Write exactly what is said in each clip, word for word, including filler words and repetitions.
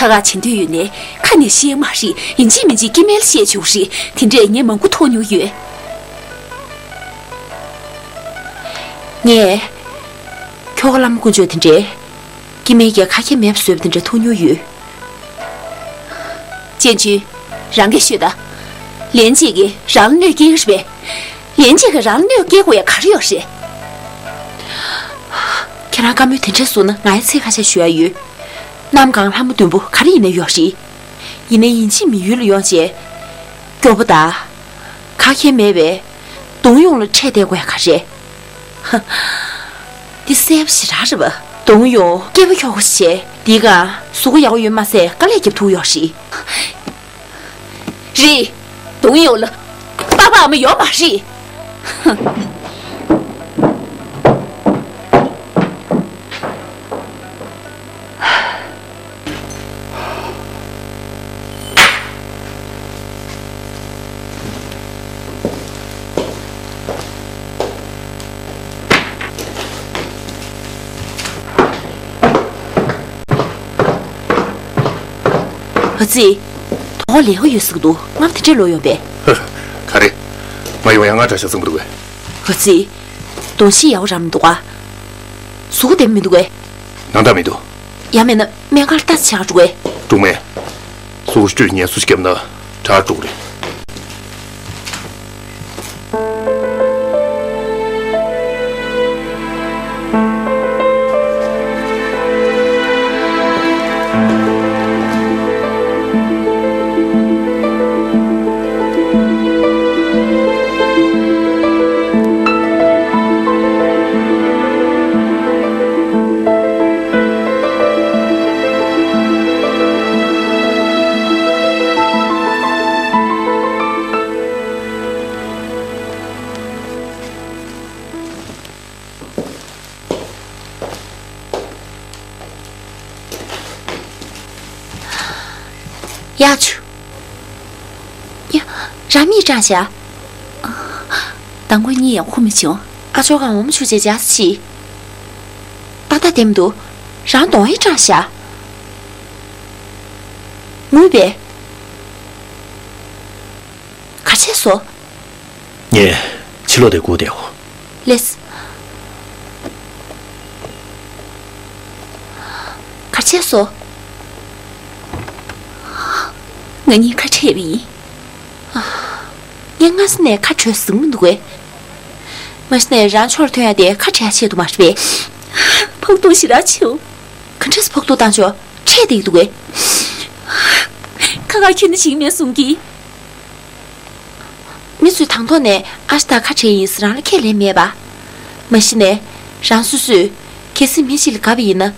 ཁ་ཁ་བྱེད་འདོད་ཡོད་ནའི་ཁ་ནས་བཤད་མ་རེད། ཡིན་གཅིག་མིན་གཅིག་སྐྱེ་དམན་ལ་བཤད་བཅུག་རེད། དེ་འདྲས་ངས་མང་པོ་མཐོང་མྱོང་ཡོད། ངས། ཁྱོ་ག་བླ་མ་དཀོན་མཆོག་དེ་འདྲས། སྐྱེ་དམན་གྱི་ཁ་ཁྱེར་མེད་པ་བཟོས་པ་དེ་འདྲ་མཐོང་མྱོང་ཡོད། ཅན་ཅུན། རང་གིས་ཤོད་ད། ལན་ཅིག་གིས་རང་ལ་གནོད་སྐྱེལ་གི་རེད་པས། ལན་ཅིག་གིས་རང་ལ་གནོད་སྐྱེལ་དགོས་ཡ་ག་རེ་ཡོད་རེད། ཁྱེད་རང་བཀའ་མོལ་དེ་འདྲས་གསུངས་ན་ང་ཡང་ཚིག་ཁ་ཤས་ཞུ་ཡ་ཡོད། གནམ་གང་ལྷ་མོ་བདུན་པོ་ག་རེ་ཡིན་ན་ཡོད་རེད། ཡིན་ནའི་ཡིན་གཅིག་མིན་ཡུལ་ལ་ཡོང་བྱས། སྐྱོ་པོ་དང་། ཁ་ཁྱེར་མེད་པས། གདོང་ཡོངས་ལ་འཕྲད་བསྡད་དགོས་ཡ་ག་རེ། ཧ། འདི་གསལ་པོ་ཞེ་དྲག་རེད་པ། གདོང་ཡོངས་སྐྱེས་པ་ཁྱོ་ག་བྱས། འདི་ག་གཟུགས་པོ་ཡག་པོ་ཡོད་མ་ཟད་དཀའ་ལས་རྒྱབ་ཐུབ་ཡོད་རེད། རེད། གདོང་ཡོངས་ལ། པགས་པ་ཨ་མ་ཡོད་མ་རེད། ཨ་ཙི། དོ་དགོང་ལས་ཀ་ཡོད་ཟེར་གི་འདུག་སྔར་དེ་འདྲས་ལོག་ཡོང་པས། ག་རེ། ང་ཡོང་ཡ་ང་འདྲ་ཤག་བཟང་པོ་འདུག་གས། ཨ་ཙི། གདོང་ཤེད་ཡག་པོ་རང་མི་འདུག་ག་གཟུགས་པོ་བདེ་པོ་མི་འདུག་གས། ནང་ལྟ་མི་འདུག་ཡང་མིན་ན་སྨན་ཁང་ལ་ལྟ་ཙམ་བྱས་འགྲོ་གས། འགྲོ་མེད། གཟུགས་པོ་སྐྱོ་ངས་སུ་ཞིག་བརྒྱབ་ན་དྲག་འགྲོ་གི་རེད། ཡ་ཆུ། ཡ། རང་མིག་སྐྲངས་ཤག་དང་པོ་གཉིད་ཡང་ཁུག་མི་བྱུང་། ཨ་ཅོ་གང་འོ་མ་ཆུ་ཆེ་ཇ་ཆི། ཏག་ཏག་བསྡད་མི་འདུག་རང་གདོང་ཡང་སྐྲངས་ཤག་ངུས་པས། ག་བྱས་སོ། ངས་ཕྱི་ལོགས་དེ་སྒུག་བསྡད་ཡོད། ལེས། ག་བྱས་སོ། ང་གཉིས་ཁ་བྲལ་བ་ཡིན། ངས་སྔ་ས་ནས་ཁ་བྲལ་ཟིན་མི་འདུག་གས། མ་གཞི་ནས་རང་ཕྱོགས་ལ་ཐོན་ཡ་དེ་ཁ་བྲལ་ཆེད་དུ་མ་རེད་པས། ཕོག་ཐུག་ཞེ་དྲག་ཆེའོ། ག་འདྲས་ཕོག་ཐུག་བཏང་ཆོག་ཁྲེལ་བསྡད་ཀྱི་འདུག་གས། ཁ་ཁ་ཁྱོད་ནི་ཞིག་མེད་གསུང་གི། མི་ཚོས་དང་ཐོག་ནས་ཨ་ཞེ་དྲག་ཁ་བྲལ་ཡིན་ཟེར་རང་ལ་ཁས་ལེན་མེད་པ། མ་གཞི་ནས་རང་སོ་སོས་གལ་སྲིད་མི་ཞིག་ལ་དགའ་བ་ཡིན་ན།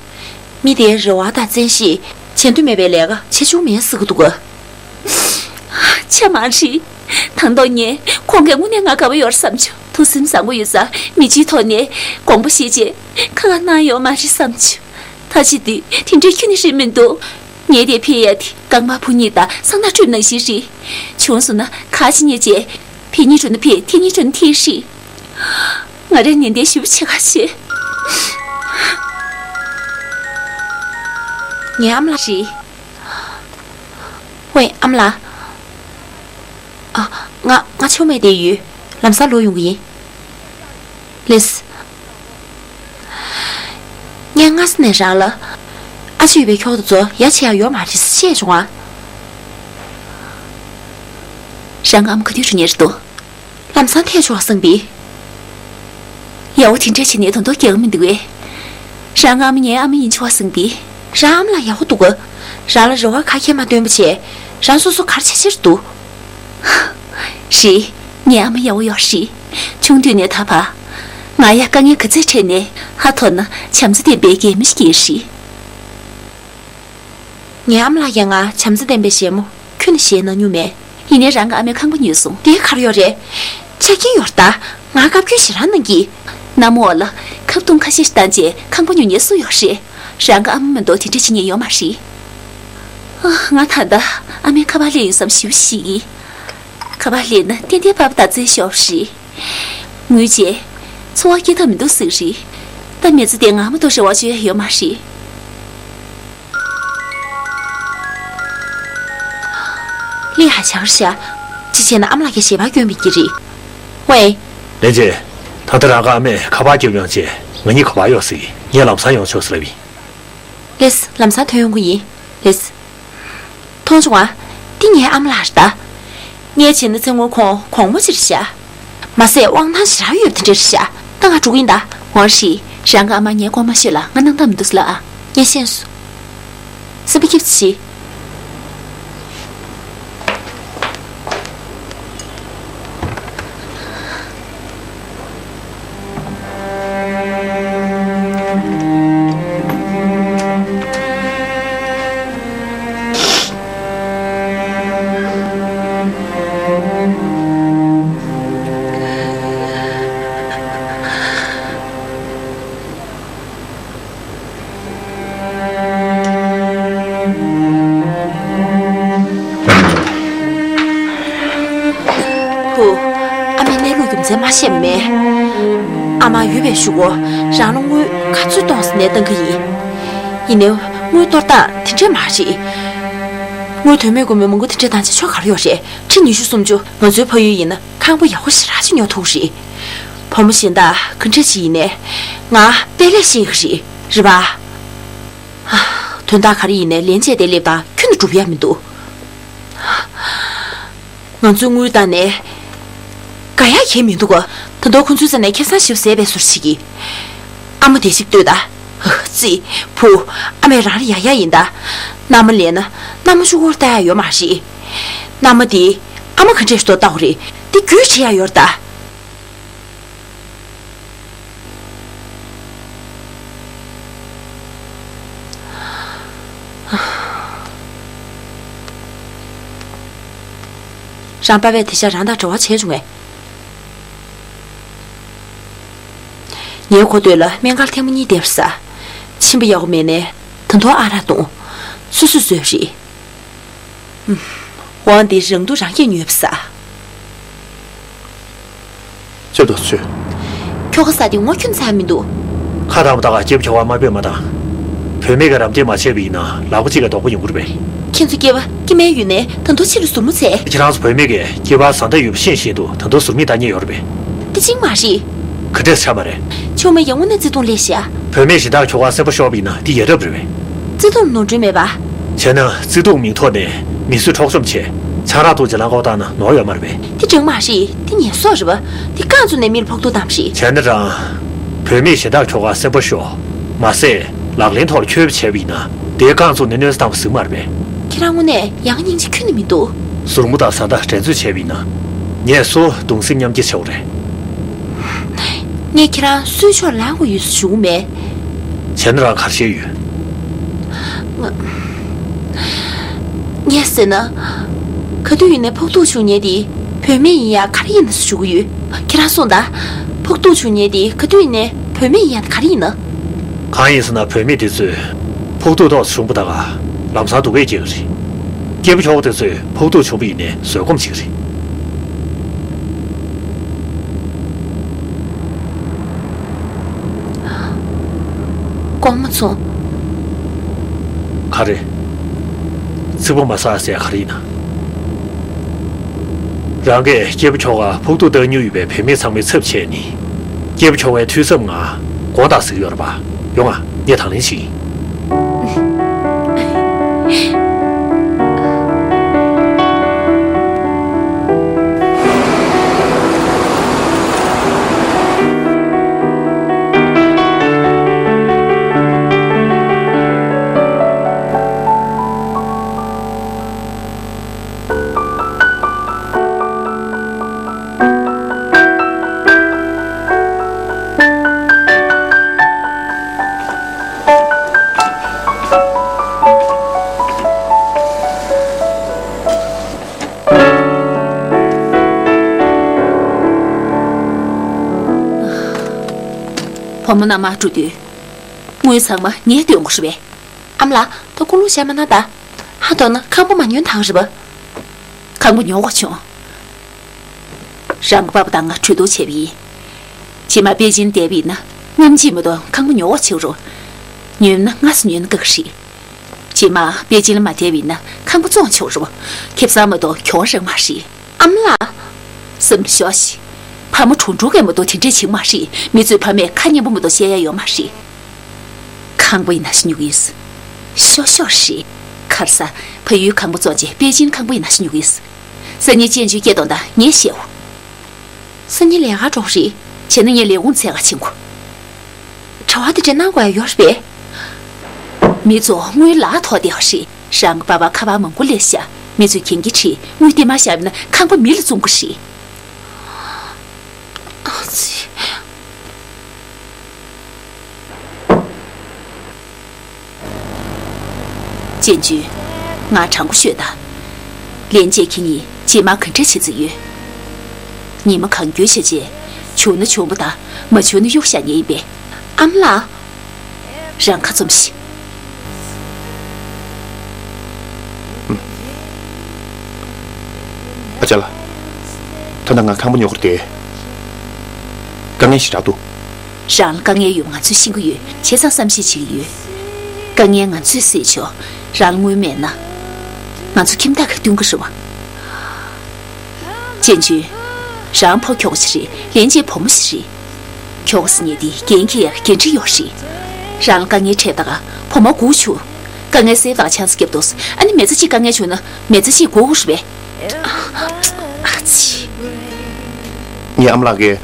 མི་དེའི་རེ་བ་དང་བཙན་ཤེད་བྱེད་འདོད་མེད་པའི་ལས་ཀ་བྱེད་བཅུག་མེད་ཟེར་གི་འདུག་ག་ཆ་མ་འགྲིག་དང་ཐོག་ནས་ཁོང་གིས་དངོས་གནས་ང་དགའ་པོ་ཡོད་རེད་བསམ་བྱུང་། ཐུགས་སེམས་བཟང་པོ་ཡོད་ཙང་མི་སྤྱིའི་ཐོག་ནས་དགོངས་པ་བཞེས་རྗེས་ཁ་ཁ་གནང་ཡོད་མ་རེད་བསམ་བྱུང་། ད་བྱེད་དུས་དེ་འདྲའི་ཁྱོད་ནི་རེད་མི་འདུག་ངས་དེ་ཕེ་ཡ་དེ་རྐང་པ་ཕུ་གཉིས་དང་སང་ན་ཁྲོད་ནང་བཞིན་རེད། བྱུང་སོང་ན་ཁ་ཕྱི་ཉལ་རྗེས་ཕེ་གཉིས་འགྲོ་ན་ཕེ་ཐེ་གཉིས་འགྲོ་ན་ཐེ་རེད། ང་རང་ནན་ཏན་ཞུ་བ་བྱེད་ག་བྱེད། ངའི་ཨ་མ་ལགས་རེད། ཝེ་ཨ་མ་ལགས། ཨ། ང་ང་ཆོ་མེད་དེ་ཡོད། ལམ་སང་ལོག་ཡོང་གི་ཡིན། ལེས། ངས་སྔ་ས་ནས་རང་ལ། ཨ་ཅེ་ཡོད་པའི་ཁྱོ་ག་དེ་ཚོ་ཡ་བྱེད་ཡ་ཡོད་མ་རེད་ཟེར་བཤད་བྱུང་ང་། རང་ཨ་མ་ག་དུས་འགྲོ་མཁན་རེད་འདུག་ལམ་སང་ཐད་ཆོག་བསམ་པས། ཡ་འོ་དེ་འདྲ་བྱས་ནས་དོན་དག་རྒྱག་གི་མི་འདུག་གས། རང་ཨ་མ་ངའི་ཨ་མ་ཡིན་ཆོག་བསམ་པས། རང་ཨ་མ་ལགས་ཡག་པོ་འདུག་ག་རང་ལ་རེ་བ་ག་གེ་མ་བཏོན་པ་བྱས། རང་སོ་སོ་ག་རེ་བྱེད་ཕྱིར་འདུག་རེད། ངའི་ཨ་མ་ཡག་པོ་ཡོད་རེད། ཆུང་དུས་ནས་ད་བར། ང་ཡ་དཀའ་ངལ་ག་ཚད་འཕྲད་ནས་ཧ་ཐོར་ན་བྱམས་བརྩེ་ལྡན་པའི་རྒན་མོ་ཞིག་ཡིན་རེད། ངའི་ཨ་མ་ལགས་ཀྱིས་ང་བྱམས་བརྩེ་ལྡན་པའི་བཞད་མོ་ཁྱོན་ནས་བཞད་གནང་མྱོང་མེད། ཡིན་ནའི་རང་གི་ཨ་མའི་ཁང་པ་ཉོས་སོང་། དེ་ག་རེ་ཡོད་རེད། ཆ་རྐྱེན་ཡོད་རེད་ད། ང་བཀའ་བཀྱོན་ཞེ་དྲག་གནང་གི། གནམ་འོག་ལ་ཁ་བརྡུང་ཁ་ཤས་ཤིག་བཏང་རྗེས་ཁང་པ་ཉོ་མཁན་སུ་ཡོད་རེད། རང་གི་ཨ་མ་མ་གཏོགས་དེ་འདྲ་བྱེད་མཁན་ཡོད་མ་རེད། ཨ། ང་ད་ལྟ་ཨ་མའི་ཁ་པར་སླེབས་ཡོང་བསམ་ཞེ་པོ་ཞིག་ཡིན། ཁ་པར་སླེབས་ན་ཏན་ཏན་པ་ཕ་བདག་འཛིན་ཤོར་རེད། ངུས་རྗེས། འཚོ་བ་སྐྱེལ་ཐབས་མི་འདུག་ཟེར་རེད། ད་མི་ཚེ་འདི་ང་མ་གཏོགས་རེ་བ་བཅོལ་ཡ་ཡོད་མ་རེད། ལས་ཧ་ཆག་རེད་ཤག་ཅི་བྱས་ན་ཨ་མ་ལགས་ཀྱིས་ཞལ་པར་སྐྱོན་མེད་ཀྱི་རེད། ཝེ། ལན་ཅེ། ད་ལྟ་རང་གི་ཨ་མས་ཁ་པར་བརྒྱབ་ཡོང་བྱས་ང་གཉིས་ག་པར་ཡོང་ཟེར་གྱི། ངས་ལམ་སང་ཡོང་ཆོག་ཟེར་ལབ་ཡིན། ལེས། ལམ་སང་ཐོན་ཡོང་གི་ཡིན། ལེས། མཐོང་བྱུང་ང་། འདི་ངའི་ཨ་མ་ལགས་རེད་ད། ངས་བྱས་ན་ཚེ་སྔོན་ཁོང་གོང་མོ་ཅིག་རེད་ཤག་མ་ཟད་དབང་ཐང་ཞེ་དྲག་ཡོད་པ་དེ་འདྲ་རེད་ཤག་ད་ང་འགྲོ་གི་ཡིན་ད། འོང་ཞིག་རང་གི་ཨ་མ་ངས་སྐོར་མ་ཤོད་ལ་ང་སྣང་དག་མི་འདུག་ཟེར་ལབ་ཨ། ངས་ཤེས་སོང་། སེམས་པ་སྐྱིད་པོ་བྱེད། ཧུ། ཨ་མའི་གནས་ལུགས་རྒྱུ་མཚན་མ་ཤེས་མེད། ཨ་མ་ཡོད་པའི་གཞུག་གུ་རང་ལ་དངུལ་ག་ཚོད་གཏོང་ཟེར་ནས་བཏང་གི་ཡིན། ཡིན་ནའི་དངུལ་གཏོར་སྟངས་དེ་འདྲས་མ་རེད། དངུལ་དོན་མེད་དགོས་མེད་མང་པོ་དེ་འདྲས་བཏང་བྱས་ཆོ་ག་རེ་ཡོད་རེད། ཁྲི་ཉི་ཤུ་སུམ་ཅུ་ང་ཚོའི་ཕ་ཡུལ་ཡིན་ན་ཁང་པ་ཡག་པོ་ཞེ་དྲག་ཅིག་ཉོ་ཐུབ་རེད། བུ་མོ་གཞན་དག་ག་འདྲས་ཅིག་ཡིན་ནའི་ང་དཔེ་ལས་ཤེས་ཀྱི་རེད། རེད་པ། དོན་དག་ག་རེ་ཡིན་ནའི་ལན་ཅེ་དེ་སླེབས་དང་ཁྱོན་ནས་འགྲུབ་ཡ་མི་འདུག་ང་ཚོའི་དངུལ་བཏང་ནས་དགའ་ཡག་གང་ཡང་མི་འདུག་ག་ད་དུང་ཁོ་ཚོའི་རྩ་ནས་ཁེ་བཟང་ཞིག་ཟད་པའི་བཟོ་འདྲ་བྱེད་ཀྱི། ཨ་མ་དེ་ཅིག་ལྟོས་དང་། ཙི། བུ། ཨ་མས་རང་ལ་ཡག་ཡག་ཡིན་ད། མནའ་མ་ལེན་ན་མནའ་མ་གཅིག་པོར་ལྟ་ཡག་ཡོད་མ་རེད། མནའ་མ་དེ་ཨ་མ་ག་འདྲས་ཤིག་འདུག་ལྟ་དགོས་རེད། དེ་རྒྱུས་ཆེ་ཡག་ཡོད་རེད་ད། རང་པ་ཕས་དེ་ཤ་རང་དང་འབྲེལ་བ་བྱས་བྱུང་ངས། ངའི་གོ་ཐོས་ལ་སྨན་ཁང་ཐེངས་མ་གཉིས་བསྡད་པ་རེད་ཟེར། མཆིན་པ་ཡག་པོ་མེད་ནས་ད་དུང་ཨ་རག་བཏུང་། སོ་སོས་བཟོས་པ་རེད། ཝང་འདི་རང་སྡུག་རང་སྐྱེལ་ཉོས་པ་ཟེར། ཅེ་དོ་ཚོས། ཁྱོ་ག་ཟ་དེ་ངོ་ཁྱོད་ཚ་མི་འདུག་ཁ་དང་པོ་ད་ག་སྐྱེས་བུ་ཁྱོ་ག་དམའ་འབེབས་མ་བཏང་། བུད་མེད་ཀྱི་རམ་འདེགས་མ་བྱས་པ་ཡིན་ན་ལག་པ་གཅིག་གིས་རྡོག་པ་ཉོ་གི་རེད་པས། ཁྱེད་ཚོ་སྐྱེས་པ་སྐྱེ་དམན་ཡོད་ནའི་ད་དུང་ཕྱི་ལ་ཟུར་མོ་བྱས། ཁྱེད་རང་ཚོ་བུད་མེད་ཀྱིས་སྐྱེས་པ་བཟའ་ཟླ་ཡོད་པ་ཤེས་བཞིན་དུ་ད་དུང་ཟུར་མིག་ལྟ་མཁན་ཡོད་རེད་པས། དེ་གཅིག་མ་རེད། ག་འདྲས་ཆགས་པ་རེད། ཆུང་མ་ཡང་དངོས་གནས་བརྩེ་དུང་སླེབས་ཤག་བུད་མེད་གཞན་དག་ཁྱོ་ག་སེམས་པ་ཤོར་བ་ཡིན་ན་དེ་ཡ་རབས་རེད་པས། བརྩེ་དུང་ནོར་འཁྲུལ་མེད་པ། བྱས་ན་བརྩེ་དུང་མིང་ཐོག་ནས་མི་གསོད་འཕྲོག་བཅོམ་བྱས་ཆང་རག་འཐུང་བྱས་རླངས་འཁོར་བཏང་ན་ནོར་ཡོད་མ་རེད་པས། དེ་འདྲ་མ་རེད། དེ་ངན་སོང་རེད་པ། དེ་རྐང་བཙུགས་ནས་མི་ལ་ཕོག་ཐུག་བཏང་བ་རེད། བྱས་ན་རང་། བུད་མེད་གཞན་དག་ཁྱོ་ག་སེམས་པ་ཤོར། མ་ཟད་ལག་ལེན་ཐོག་ལ་འཁྱོལ་བ་བྱས་པ་ཡིན་ན་དེའི་རྐང་བཙུགས་ནས་གནོད་འཚེ་བཏང་བ་ཟིག་མ་རེད་པས། ཁྱེད་རང་དངོས་གནས་ཡ་ང་སྙིང་རྗེ་ཁྱོན་ནས་མི་འདུག་ཟུར་མོ་དང་བཟའ་ཟླ་འགྲན་རྩོད་བྱས་པ་ཡིན་ན། ངས་སུ་གདུང་སེམས་མཉམ་སྐྱེད་བྱེད་དགོས་རེད། ངས་ཁྱེད་རང་གསོད་ཕྱོགས་ལངས་དགོས་ཡོད་ཟེར་ཞུ་གི་མེད། བྱས་ན་རང་ག་རེ་བཤད་ཡོད། ང་། ངས་ཟེར་ན། ག་དུས་ཡིན་ནའི་ཕོག་ཐུག་བྱུང་མཁན་དེ་བུད་མེད་ཡིན་ཡ་ག་རེ་ཡིན་ན་ཟེར་ཞུ་གི་ཡོད། ཁྱེད་རང་གསུངས་དང་། ཕོག་ཐུག་བྱུང་མཁན་དེ་ག་དུས་ཡིན་ནའི་བུད་མེད་ཡིན་ཡ་དེ་ག་རེ་ཡིན་ན། གང་ཡིན་ཟེར་ན་བུད་མེད་དེ་ཚོས་ཕོག་ཐུག་ཏོག་ཙམ་བྱུང་པ་ད་ག་ལམ་སང་སྡུག་སྐད་རྒྱག་གི་རེད། སྐྱེས་བུ་ཁྱོ་ག་དེ་ཚོས་ཕོག་ཐུག་བྱུང་པ་ཡིན་ནའི་བཟོད་སྒོམ་བྱེད་ཀྱི་རེད། དཀོན་མོ་ཚོ། ག་རེ། ཚིག་པ་མ་ཟ་ཟེར་ག་རེ་ཡིན་ན། རང་གིས་སྐྱེས་བུ་ཁྱོ་ག་ཕོག་ཐུག་བཏང་མྱོང་ཡོད་པའི་བུད་མེད་ཚང་མའི་ཚབ་བྱས་ནས། སྐྱེས་བུ་ཁྱོ་གའི་ཐུགས་བསམ་ང་དགོངས་དག་ཟེར་གྱི་ཡོད་རེད་པ། ཡོང་ང་། ངས་དང་ལེན་བྱེད་ཀྱི་ཡིན། བུ་མོ་མནའ་མར་འགྲོ་དུས། དངུལ་ཚང་མ་ངས་འདོན་དགོས་རེད་པས། ཨ་མ་ལགས། ད་ཀུན་སློང་བཞག་མ་གནང་ད། ཧ་ཐོག་ན་ཁང་པ་མ་ཉོས་ན་ཐང་རེད་པ། ཁང་པ་ཉོ་དགོས་བྱུང་། རང་གི་པ་ཕ་དང་ང་གྲོས་བསྡུར་བྱས་པ་ཡིན། རྗེས་མ་པེ་ཅིན་བསྡད་པ་ཡིན་ན་མཉམ་གཅིག་མ་གཏོགས་ཁང་པ་ཉོ་དགོས་བྱེད་རོགས། ཉོས་ན་སྔ་སེ་ཉོས་ན་དགའ་གི་རེད། རྗེས་མ་པེ་ཅིན་ལ་མ་བསྡད་པ་ཡིན་ན་ཁང་པ་བཙོང་ཆོག་རེད་བ། ཁེ་བཟང་མ་གཏོགས་གྱོང་རག་མ་རེད། ཨ་མ་ལགས། སེམས་ལ་ཞོག་ཤིག་ཕ་མ་གྲུང་གྲུང་གིས་མ་གཏོགས་དེ་འདྲས་བྱེད་མ་རེད། མི་ཚོས་ཕ་མས་ཁ་མཉམ་པོ་མ་གཏོགས་བཤད་ཡ་ཡོད་མ་རེད། ཁང་པ་ཡིན་ན་ཤི་ཉུག་ཡིན། ཤོག་ཤོག་རེད། ཁར་ས་ཕ་ཡུལ་ཁང་པ་བཙོང་རྗེས་པེ་ཅིན་ཁང་པ་ཡིན་ན་ཤི་ཉུག་ཡིན། སང་ཉིན་ཅན་ཅུས་སྐད་གཏོང་དང་ངས་བཤད་འོ། སང་ཉིན་ལས་ཀ་འགྲོ་རེད། བྱས་ན་ངས་ལས་ཁུངས་འཚོལ་ག་ཕྱིན་དགོས། གྲྭ་བ་དེ་འདྲ་གནང་དགོས་ཡ་ཡོད་རེད་པས། མི་ཚོ་དངུལ་ལག་ཐོག་བསྡད་པ་རེད། རང་གི་པ་ཕར་ཁ་པར་མང་པོ་སླེབས་ཤག་མི་ཚོས་གྱོང་གུན་ཁྲིད། དངུལ་དེ་མར་བཞག་པ་ཡིན་ན་ཁང་པ་མེ་ལ་བཙོང་གི་རེད། ཨ་ཙི། ཅན་ཅུན། ང་དྲང་པོ་ཤོད་དང་། ལན་ཅེ་ཁྱེད་གཉིས་རྗེས་མ་ག་འདྲ་བྱེད་རྩིས་ཡོད། ཉི་མ་གང་འཁྱོལ་བྱས་རྗེས། བྱུང་ན་བྱུང་བ་དང་མ་བྱུང་ན་གཡུག་བཞག་ཉེན་ཡིན་པས། ཨ་མ་ལགས། རང་ཁ་བཙུམ་ཤིག་ཨ་ཅག་ལགས། ད་ལྟ་ང་ཁང་པ་ཉོ་གི་རེད་དེ། དཀའ་ངལ་ཞེ་དྲག་འདུག་རང་ལ་དཀའ་ངལ་ཡོད་པ་ང་ཚོས་ཤེས་ཀྱི་ཡོད། བྱས་ཙང་བསམ་ཤེས་བྱེད་ཀྱི་ཡོད། དཀའ་ངལ་ང་ཚོས་སེལ་ཆོག་རང་ལ་དངུལ་མེད་ན། ང་ཚོ་ཁྱིམ་བདག་གིས་སྟོན་གྱི་རེད་བ། ཅན་ཅུན། རང་ཕོ་ཁྱོ་ག་ཞིག་རེད། ལན་ཅེ་བུ་མོ་ཞིག་རེད། ཁྱོ་ག་ཟེར་མཁན་དེ་འགན་འཁྱེར་ཡག་འགན་འཁྲི་ཡོད་རེད། རང་ལ་དཀའ་ངལ་འཕྲད་ད་ག་བུ་མོ་སྒུག་བཅུག་དཀའ་ངལ་སེལ་ད་ག་ཆང་ས་བརྒྱབ་འདུག་ཨ་ནི་མི་ཚེ་གཅིག་དཀའ་ངལ་བྱུང་ན་མི་ཚེ་གཅིག་སྒུག་དགོས་རེད་པས། ཨ་ཙི། ངའི་ཨ་མ་ལགས་ཀྱིས་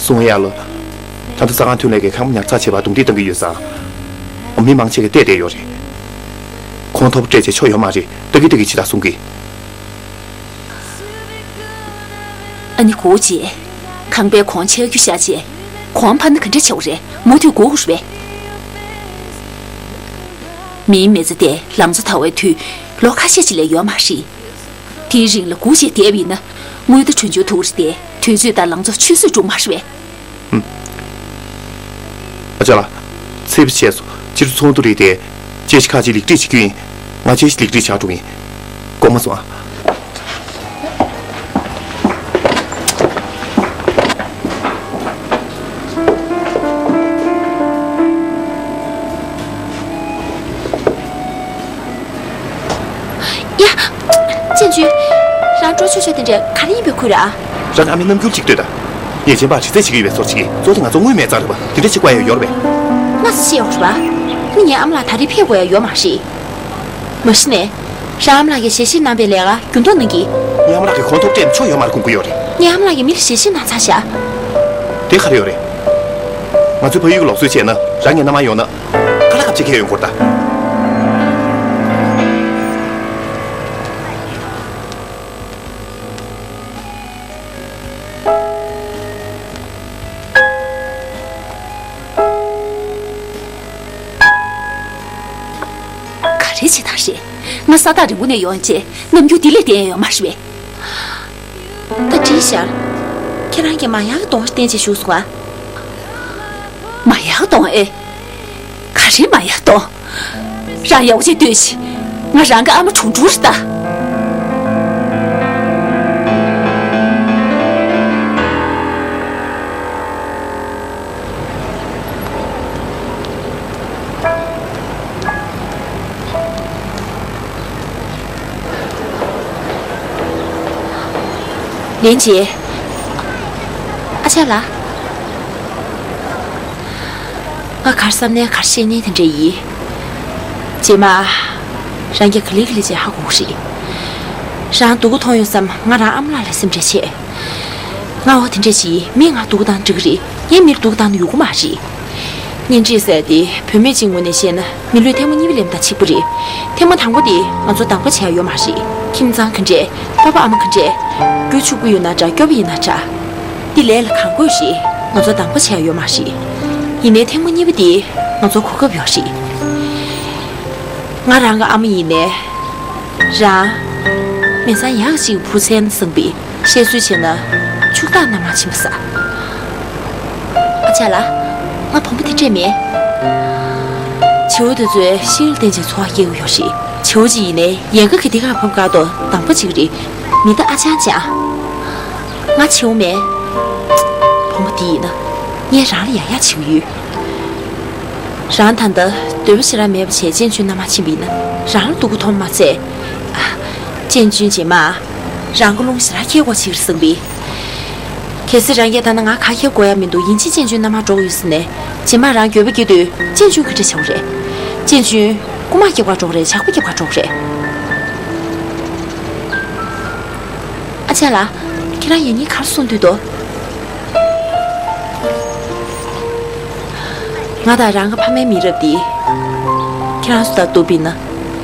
གསུང་ཡ་ལ། ད་ལྟ་ས་ཁང་ཐོན་ལས་ཀྱི་ཁང་པ་ཉར་ཚགས་བྱེད་པར་རྡུང་རྡེག་བཏང་གི་ཡོད་ཙང་། མི་མང་ཆེ་གིས་བལྟས་བསྡད་ཡོད་རེད། ཁོང་ཐོབ་སྤྲད་བྱས་ཆོ་ཡོད་མ་རེད། ལྟ་གི་ལྟ་གི་ཕྱི་ལ་གསུང་གི། ཨ་ནི་སྒུག་བྱས། ཁང་པའི་གོང་ཆག་རྒྱུ་བཞག་བྱས། གོང་འཕར་ན་ག་འདྲ་བྱེད་དགོས་རེད། མུ་མཐུད་སྒུག་དགོས་རེད་པས། མིའི་མི་ཚེ་དེ་ལང་ཚོ་དར་བའི་དུས་ལོ་ཁ་ཤས་ཅིག་ལས་ཡོད་མ་རེད། དེའི་རིང་ལ་སྒུག་བྱས་བསྡད་པ་ཡིན་ན། དངུལ་དང་གྲོན་ཆུང་ཐུག་རེད་དེ། དུས་ཚོད་དང་ལང་ཚོ་ཆུད་ཟོས་འགྲོ་མ་རེད་པས། ཨུམ། ཨ་ཅག་ལགས། ཚེས་པ་བྱས་སོང་། སྤྱིར་ཚོགས་འདུ་རེད་དེ། དཔྱད་གཞི་ཁག་ཅིག་ལེགས་སྒྲིག་བྱེད་རྒྱུ་ཡིན། ང་དཔྱད་གཞི་ལེགས་སྒྲིག་བྱ་འགྲོ་གི་ཡིན། དགོངས་པ་སོང་ཨ། ཡ། ཅན་ཅུན། རང་སྤྲོ་ཆོག་ཆོག་དེ་འདྲས་ག་རེ་ཡིན་པའི་ཁུལ་རེད་ཨ། རང་གི་ཨ་མའི་རྣམ་འགྱུར་ཅིག་ལྟོས་དང་། ཉེས་ཅན་པར་དྲི་རྩད་བྱེད་ཀྱི་ཡོད་པའི་བཟོ་འདྲ་ཅིག་གིས། གཙོ་བོ་དེ་ང་ཚོ་དངུལ་མེད་ཙང་རེད་པ། དེ་འདྲ་བྱེད་དགོས་ཡ་ཡོད་རེད་པས། སྔ་ས་ཤེས་ཡོད་རེད་པ། ནི་ངའི་ཨ་མ་ལགས་ད་རེས་ཕེབས་དགོས་ཡ་ཡོད་མ་རེད། མ་གཞི་ནས། རང་ཨ་མ་ལགས་ཀྱིས་ཞལ་བཞེས་གནང་པའི་ལས་ཀ་འགྱུར་ལྡོག་གནང་གི། ངའི་ཨ་མ་ལགས་ཀྱིས་གོང་ཐོབ་སྤྲད་ན་ཆོ་ཡོད་མ་རེད་དགོངས་ཀྱི་ཡོད་རེད། ངའི་ཨ་མ་ལགས་ཀྱིས་མི་ལ་ཞལ་བཞེས་གནང་ཚར་བཞག་དེ་ག་རེ་ཡོད་རེད། ང་ཚོའི་ཕ་ཡུལ་གྱི་ལུགས་སྲོལ་བྱས་ན་རང་གི་མནའ་མ་ཡོང་ན། ཁ་ལག་ཁ་བྱེད་མཁན་ཡོང་དགོས་རེད་ད། ག་རེ་བྱེད་སྟངས་རེད། ང་ས་ཐག་རིང་པོ་ནས་ཡོང་རྗེས་རྣམ་འགྱུར་འདི་ལས་བསྟན་ཡ་ཡོད་མ་རེད་པས། ད་དྲིས་ཤག་ཁྱེད་རང་གིས་མ་ཡག་གི་གདོང་བསྟན་བྱས་བཞུགས་སོང་ཨ། མ་ཡག་གདོང་ཨེ། ག་རེ་མ་ཡག་གདོང་། རང་ཡག་པོ་བྱས་སྡོད་ཤིག་ང་རང་གི་ཨ་མ་གྲུང་གྲུང་རེད་ད། ལན་ཅེ། ཨ་ཅག་ལགས། ང་ག་རེ་བསམ་ནའི་ག་རེ་བཤད་ནའི་དེ་འདྲ་ཡིན། རྗེས་མ། རང་གིས་ག་ལེ་ག་ལེ་བྱས་ཧ་གོ་གི་རེད། རང་སྡུག་གུ་མཐོང་ཡོང་བསམ་ང་རང་ཨ་མ་ལགས་ལ་སེམས་ཁྲལ་བྱས། ང་འོ་དེ་འདྲ་ཞིག་མིས་ང་སྡུག་གུ་བཏང་འགྲིག་གི་རེད། ངས་མིར་སྡུག་གུ་བཏང་ན་ཡོང་གི་མ་རེད། གཉེན་སྒྲིག་ཟེར་དེ་བུད་མེད་ཅིག་ངོས་ནས་བཤད་ན་མི་ལུས་ཐེངས་མ་གཉིས་པ་ལེན་པ་དང་གཅིག་པ་རེད། ཐེངས་མ་དང་པོ་དེ་ང་ཚོ་འདང་པོ་བྱེད་ཡ་ཡོད་མ་རེད། ཁྱིམ་ཚང་ག་འདྲས། པ་ཕ་ཨ་མ་ག་འདྲས། སྐྱོ་ཕྱུག་པོ་ཡོད་ན་འདྲ། སྐྱོ་པོ་ཡིན་ན་འདྲ། འདི་ལས་ལ་གང་དགོས་རེད། ང་ཚོ་འདང་པོ་བྱེད་ཡ་ཡོད་མ་རེད། ཡིན་ནའི་ཐེངས་མ་གཉིས་པ་དེ་ང་ཚོ་གོ་སྐབས་ཡོད་རེད། ང་རང་གི་ཨ་མ་ཡིན་ནའི། རང་། མེ་བཟང་ཡག་ཅིག་བུ་མཚན་བཟང་པའི། བཤད་སྲོལ་བྱས་ན། ཕྱུག་བདག་མནའ་མར་ཕྱིན་པ་ཟེར། ཨ་ཅག་ལགས། ང་བུ་མོ་དེ་འདྲས་མིན། བྱིའུ་དེ་ཚོས་ཤིང་ལ་བརྟེན་བྱས་འཚོ་བ་སྐྱེལ་གྱི་ཡོད་རེད། བྱིའུ་གཅིག་ཡིན་ནའི་ཡལ་ག་གི་ཐད་ཀར་ཕབ་ཁར་དུ་འདམ་པ་གཅིག་རེད། མིང་ད་ཨ་ཅང་ཅང་། ང་བྱིའུ་མིན། བུ་མོ་འདི་ཡིན་ན། ངས་རང་ལ་ཡག་ཡག་བྱེད་ཀྱི་ཡོད། རང་ད་ལྟ་འདོད་པ་ཞེ་དྲག་མེད་པ་བྱས་ཅན་ཅུན་མནའ་མ་ཕྱིན་པ་ཡིན་ན་རང་ལ་སྡུག་པོ་མཐོང་མ་ཚད། ཨ། ཅན་ཅུན་རྗེས་མ་རང་ཀུན་སློང་ཞེ་དྲག་འཁྱེར་དགོས་ཕྱིར་བསམ་པས། གལ་སྲིད་རང་གིས་ད་ནི་ང་ག་རྒྱབ་དགོས་ཡ་མི་འདུག་ཡིན་གཅིག་ཅན་ཅུན་མནའ་མ་འགྲོ་དགོས་ཡོད་ཟེར་ནས་རྗེས་མ་རང་འགྱོད་པ་སྐྱེ་དུས་ཅན་ཅུན་ག་འདྲ་བྱ་བ་རེད། ཅན་ཅུན་རྐུ་མ་རྒྱབ་ག་འགྲོ་གི་རེད། ཇག་པ་རྒྱབ་ག་འགྲོ་གི་རེད། ཨ་ཅག་ལགས། ཁྱེད་རང་ཡང་སྙིང་ག་རེ་གསུང་འདོད་འདུག་ང་དང་རང་གི་ཕ་མའི་མི་རབས་འདི། ཁྱེད་རང་ཚོ་དང་བསྡུར་བ་ཡིན་ན་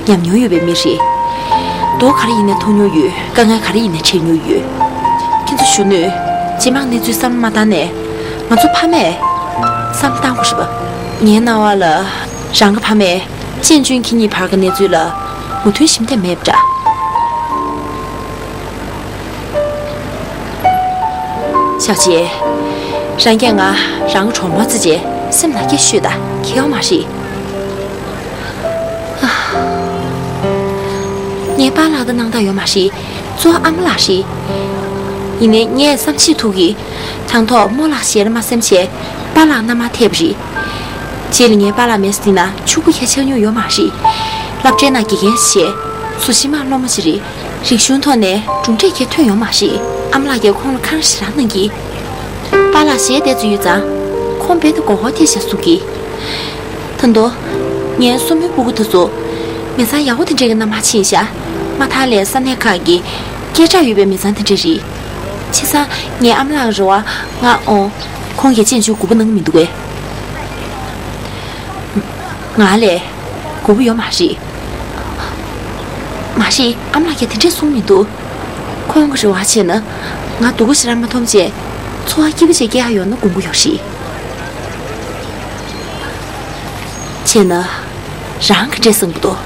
ཉམས་མྱོང་ཡོད་པའི་མི་རེད། སྡུག་ག་རེ་ཡིན་ནའི་མཐོང་མྱོང་ཡོད། དཀའ་ངལ་ག་རེ་ཡིན་ནའི་འཕྲད་མྱོང་ཡོད། ཁྱེད་ཚོ་གཞོན་ནུས་རྗེས་མ་གི་གནས་ཚུལ་བསམ་བློ་མ་བཏང་ནས། ང་ཚོ་ཕ་མས་བསམ་བློ་བཏང་དགོས་རེད་པ། ངའི་སྣང་བ་ལ། རང་གི་ཕ་མས་ཅན་ཅུན་ཁྱེད་གཉིས་བར་གྱི་གནས་ཚུལ་ལ་མོས་མཐུན་ཞིབ་ཐེངས་མེད་པ་འདྲ། ཞའོ་ཅེ། རང་གིས་ང་རང་གི་གྲོགས་མོ་བརྩི་བྱས་སེམས་ལ་སྐྱེ་ཤོད་དང་། ཁེལ་ཡོད་མ་རེད། ངའི་པཱ་ལགས་ད་སྣང་དག་ཡོད་མ་རེད། གཙོ་བོ་ཨ་མ་ལགས་རེད། ཡིན་ནའི་ངས་བསམ་ཤེས་ཐུབ་ཀྱི། དང་ཐོག་རྨོ་ལགས་ཞལ་ལ་མ་སེམས་བྱས་པཱ་ལགས་མནའ་མར་ཐེབས་པ་རེད། རྗེས་ལ་ངའི་པཱ་ལགས་མེད་ས་འདི་ན་ཕྱུག་པོ་ཁྱེད་ཆགས་མྱོང་ཡོད་མ་རེད། སློབ་གྲྭའི་ནང་དགེ་རྒན་བྱས། བཟོ་ཤེས་མ་སློབ་མ་ཞིག་རེད། རིག་གཞུང་ཐོག་ནས་གྲུབ་འབྲས་ཁྱེད་ཐོན་ཡོད་མ་རེད། ཨ་མ་ལགས་ཀྱིས་ཁོང་ལ་ཁ་རང་ཞེ་དྲག་གནང་གི། པཱ་ལགས་ཞལ་བལྟས་ཚོད་ཡོད་ཙང་། ཁོང་རྦད་དེ་མགོ་སྐོར་ཐེབས་བཞག་བཟོ་གི། ད་དུང་། ངའི་སྲུ་མོའི་སྤུ་གུ་དེ་ཚོ། མི་ཚང་ཡག་པོ་དེ་འདྲས་ཀྱི་མནའ་མར་ཕྱིན་ཤག་མ་མཐའ་ལ་ས་གནས་ཁག་གི་སྐད་གྲགས་ཡོད་པའི་མི་ཚང་དེ་འདྲས་རེད། བྱས་ཙང་ངའི་ཨ་མ་ལགས་ཀྱི་རེ་བ་ང་འོང་། ཁོང་གིས་ཅན་ཅུན་མགུ་པ་གནང་གི་མི་འདུག་གས། ང་ལས། མགུ་པ་ཡོད་མ་རེད། མ་རེད། ཨ་མ་ལགས་ཀྱིས་དེ་འདྲས་གསུངས་མི་འདུག་ཁོང་གི་རེ་བ་བྱས་ན། ང་སྡུག་པོ་ཞེ་དྲག་མ་མཐོང་བྱས། འཚོ་བ་སྐྱིད་པོ་ཅིག་སྐྱེལ་ཡག་ཡོང་ན་དགོངས་ཀྱི་ཡོད་རེད། བྱས་ན། རང་ག་འདྲས་བསམ་གྱི་འདུག་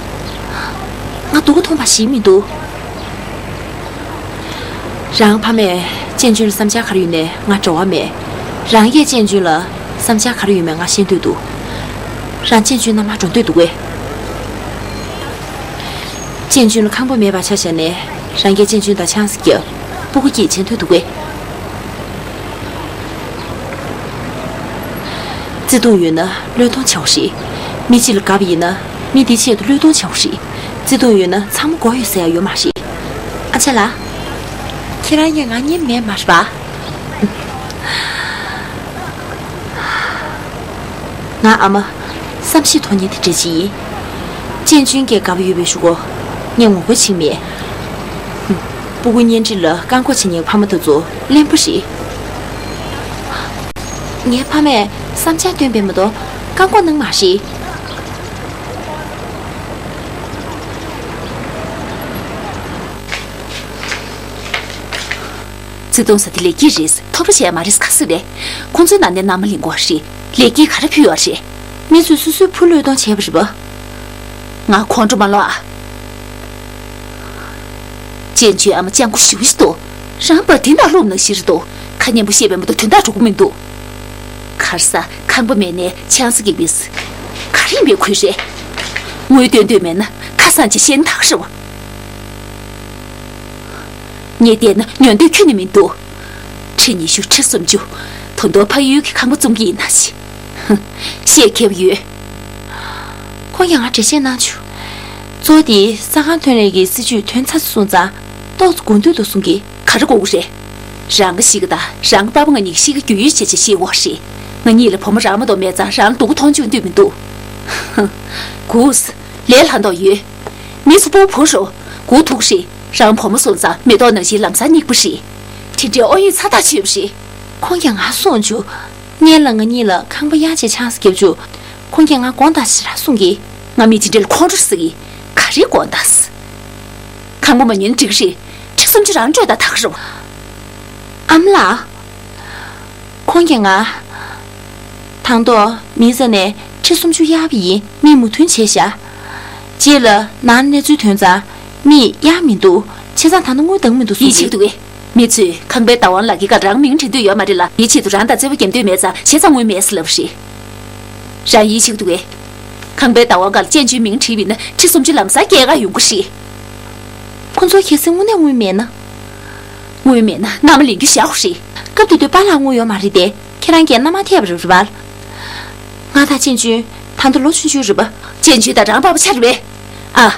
ང་སྡུག་པོ་མཐོང་བ་ཞིག་མི་འདུག་རང་ཕ་མས་ཅན་ཅུན་ལ་བསམ་འཆར་ག་རེ་ཡོད་མེད་ང་འབྲེལ་བ་མེད། རང་གིས་ཅན་ཅུན་ལ་བསམ་འཆར་ག་རེ་ཡོད་མེད་ང་ཤེས་འདོད་འདུག་རང་ཅན་ཅུན་མནའ་མར་འགྲོ་འདོད་འདུག་གས། ཅན་ཅུན་ལ་ཁང་པ་མེད་པ་ཆ་བཞག་ནས་རང་གིས་ཅན་ཅུན་དང་ཆང་ས་བརྒྱབ། སྤུ་གུ་སྐྱེས་བྱེད་འདོད་འདུག་གས། བརྩེ་དུང་ཡོད་ན་བློས་གཏོང་བྱ་དགོས་རེད། མི་གཅིག་ལ་དགའ་བ་ཡིན་ན་མི་དེའི་ཆེད་དུ་བློས་གཏོང་བྱ་དགོས་རེད། བརྩེ་དུང་ཡོད་ན་ཚང་མ་དགོས་ཡོད་ཟེར་ཡ་ཡོད་མ་རེད། ཨ་ཅག་ལགས། ཁྱེད་རང་གིས་ང་གཉིས་མེད་མ་རེད་པ། ང་ཨ་མ། བསམ་ཤེས་མཐོང་མཁན་དེ་འདྲ་ཅིག་ཡིན། ཅན་ཅུན་གྱིས་དགའ་པོ་ཡོད་པའི་གཞུག་གུ། ངས་ངོ་རྒོལ་བྱེད་ཀྱི་མེད། སྤུ་གུ་གཉེན་སྒྲིག་ལ་བཀག་འགོག་བྱེད་མཁན་ཕ་མ་དེ་ཚོ་གླེན་པོ་རེད། ངའི་ཕ་མས་བསམ་འཆར་བཏོན་པ་མ་གཏོགས་བཀག་འགོག་གནང་མ་རེད། བརྩེ་དུང་ཟེར་དེ་ལས་ཀྱི་རེད། ཐོབ་ར་བྱས་མ་རེད་ག་ཟེར་བས། ཁོང་ཚོའི་ནང་ནས་མནའ་མ་ལེན་དགོས་རེད། ལས་ཀྱི་ག་རེ་ཕུལ་ཡོད་རེད། མི་ཚོས་སོ་སོའི་བུ་བློས་གཏོང་བྱས་པ་རེད་པ། ང་ཁོང་ཁྲོ་མ་ལོག་ཨ། ཅན་ཅུན་ཨ་མ་སྤྱང་པོ་ཞེ་པོ་ཞིག་འདུག་རང་པ་འདི་ན་ལོབས་ན་ཤི་རེད་འདུག་ཁ་སྙན་པོ་བཤད་པའི་མ་གཏོགས་དོན་དག་འགྲོ་གི་མི་འདུག་ག་རེ་ཟ། ཁང་པ་མེད་ནའི་ཆང་ས་གི་མིས། ག་རེ་ཡིན་པའི་ཁུལ་རེད། དངུལ་སྟོན་འདོད་མེད་ན་ཁ་སང་ཅིག་བཤད་ན་ད་ག་རེད་པ། ངས་བལྟས་ན་ཉོ་འདོད་ཁྱོན་ནས་མི་འདུག་ཁྲི་ཉི་ཤུ་ཁྲི་སུམ་ཅུ། ད་དུང་ཕ་ཡུལ་གྱི་ཁང་པ་བཙུགས་ཀྱི་ཡིན་ན་ཞིག་ཧུ། བཤད་མཁས་པོ་ཡོད། ཁོང་གིས་ང་འགྲེལ་བཤད་གནང་བྱུང་། གཙོ་བོ་དེ་ས་ཁང་ཐོན་ལས་ཀྱི་སྲིད་ཇུས་དོན་ཚན་སོང་ཙང་ཏོག་ཙམ་དགོངས་འདོད་འདུག་གསུང་གི། ག་རེ་དགོས་ཀྱི་རེད། རང་གི་གཤིས་ཀ་དང་རང་གི་པ་ཕ་ང་གཉིས་ཀྱི་གཤིས་ཀ་རྒྱུས་ཡོད་བྱས་བྱས་བཤད་དགོས་རེད། ང་གཉིས་ལ་བུ་མོ་རང་མ་གཏོགས་མེད་ཙང་རང་ལ་སྡུག་པོ་མཐོང་བཅུག་འདོད་མི་འདུག་ཧུ། གུས། ལས་སླ་མདོག་ཡོད། མི་ཚོ་སྤོ་བོ་རུ། སྒུག་ཐུག་རེད། རང་བུ་མོ་སོང་ཙང་མེ་ཏོག་ནང་བཞིན་ལམ་སང་སྙེག་པ་རེད། དེ་འདྲའི་ཨོ་ཡིག་ཚ་ཐག་ཆོད་པ་རེད། ཁོང་གིས་ང་གསུངས་བྱུང་། སྔོན་ལ་ང་གཉིས་ལ་ཁང་པ་གཡར་བྱས་ཆང་ས་བརྒྱབ་བྱུང་། ཁོང་གིས་ང་དགོངས་དག་ཞེ་དྲག་གསུངས་གི། ང་མི་དེ་འདྲ་ལ་ཁོང་ཁྲོ་ཟ་གི། ག་རེ་དགོངས་དག་ཟེར། ཁང་པ་མ་ཉོས་ན་འགྲིག་གི་རེད། ཁྲི་སུམ་ཅུ་རང་སྤྲོད་དང་ད་ག་རེད་པ། ཨ་མ་ལགས། ཁོང་གིས་ང་། དང་ཐོག་མིའི་རྩ་ནས་ཁྲི་སུམ་ཅུ་གཡར་བ་ཡིན། མིས་མོས་མཐུན་བྱས་ཤག་རྗེས་ལ་ནང་གནས་ཚུལ་ཐོན་ཙང་མིས་གཡར་མི་འདུག་བྱས་ཙང་ད་ནི་དངུལ་འདང་མི་འདུག་གསུངས། ཡིད་ཆེས་འདུག་གས། མི་ཚོས་ཁང་པའི་བདག་དབང་ལག་ཁྱེར་ཁ་རང་མིང་བྲིས་འདོད་ཡོད་མ་རེད་ལ། ཡིད་ཆེས་འདུག་རང་དང་རྩེ་བ་རྒྱབ་འདོད་མེད་ཙང་བྱས་ཙང་དངུལ་མེད་ཟེར་ལབ་པ་རེད། རང་ཡིད་ཆེས་འདུག་གས། ཁང་པའི་བདག་དབང་ཁ་ལ་ཅན་ཅུན་མིང་བྲིས་པ་ཡིན་ན་ཁྲི་སུམ་ཅུ་ལམ་སང་སྐྱེལ་ག་ཡོང་གི་རེད། ཁོ་ཚོར་གལ་སྲིད་དངོས་གནས་དངུལ་མེད་ན། དངུལ་མེད་ན་མནའ་མ་ལེན་རྒྱུ་བཞག་དགོས་རེད། སྐབས་དེ་དུས་པཱ་ལགས་དངུལ་ཡོད་མ་རེད་དེ། ཁྱེད་རང་གིས་མནའ་མ་ཐེབས་པ་རེད་པ། ང་དང་ཅན་ཅུན་ད་ ད་ལྟ་ལོ་ཆུང་ཆུང་རེད་པ། ཅན་ཅུན་ད་རང་པ་པ་ཆགས་རེད་པས། ཨ།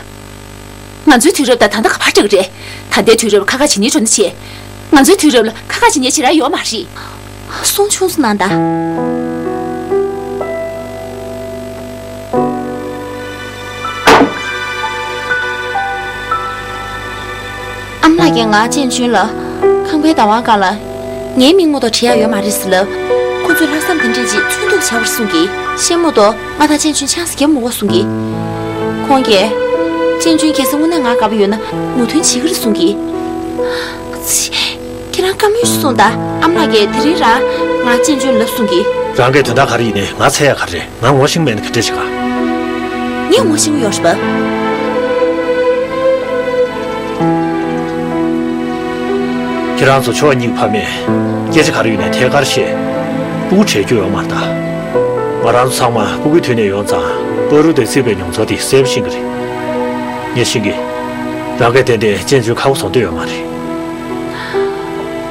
ང་ཚོའི་དུས་རབས་དང་ད་ལྟ་ག་པར་འདྲ་གི་རེད། ད་ལྟའི་དུས་རབས་ལ་ཁ་ཁ་བྱེད་མཁན་འགྲོ་ན་བྱེད། ང་ཚོའི་དུས་རབས་ལ་ཁ་ཁ་བྱེད་མཁན་ཞེ་དྲག་ཡོད་མ་རེད། གསུང་ཆུང་སོང་ན་ད། ཨ་མ་ལགས་ཀྱིས་ང་ཅན་ཅུན་ལ་ཁང་པའི་བདག་དབང་སྒང་ལ་ངའི་མིང་མ་གཏོགས་བྲིས་ཡག་ཡོད་མ་རེད་ཟེར་ལབ། ཁོ་ཚོའི་ལྷག་བསམ་དེ་འདྲས་ཅིག་མཚོན་ཐུབ་བྱ་བར་གསུངས་ཀྱིས། ཤེས་མ་གཏོགས་ང་དང་ཅན་ཅུན་ཆང་ས་རྒྱབ་མ་དགོས་གསུངས་ཀྱིས། ཁོང་གིས་ཅན་ཅུན་གལ་སྲིད་དངོས་གནས་ང་དགའ་པོ་ཡོད་ན་མོས་མཐུན་བྱེད་ཀྱི་རེད་གསུངས་ཀྱིས། ཁྱེད་རང་བཀའ་མོལ་ཞིག་གསུངས་དང་། ཨ་མ་ལགས་ཀྱིས་དེ་རིང་རང་ང་ཅན་ཅུན་ལབ་གསུངས་ཀྱིས། རང་གིས་དོན་དག་ག་རེ་ཡིན་ནའི་ང་འཚོལ་ཡག་ག་རེ་རེད། ང་ངོ་ཤེས་མེད་ན་ག་འདྲ་བྱེད་ག། ངས་ངོ་ཤེས་ཀྱི་ཡོད་རེད་པ། ཁྱེད་རང་ཚོ་ཕྱོགས་གཉིས་ཀྱི་ཕ་མས་སྐད་ཆ་ག་རེ་ཡོད་ནའི་ཐད་ཀར་བཤད། སྤུ་གུ་བྲལ་རྒྱུ་ཡོད་མ་རེད་ད། ང་རང་ཚོ་ཚང་མ་སྤུ་གུའི་དུས་ནས་ཡོང་ཙང་། བར་དུ་བདེ་སྐྱིད་པའི་མྱོང་ཚོར་དེ་གསལ་པོ་ཤེས་ཀྱི་རེད། ངས་ཤེས་ཀྱི། རང་གིས་ཏན་ཏན་ཅན་ཅུན་ཁ་པོ་བཟོ་འདོད་ཡོད་མ་རེད།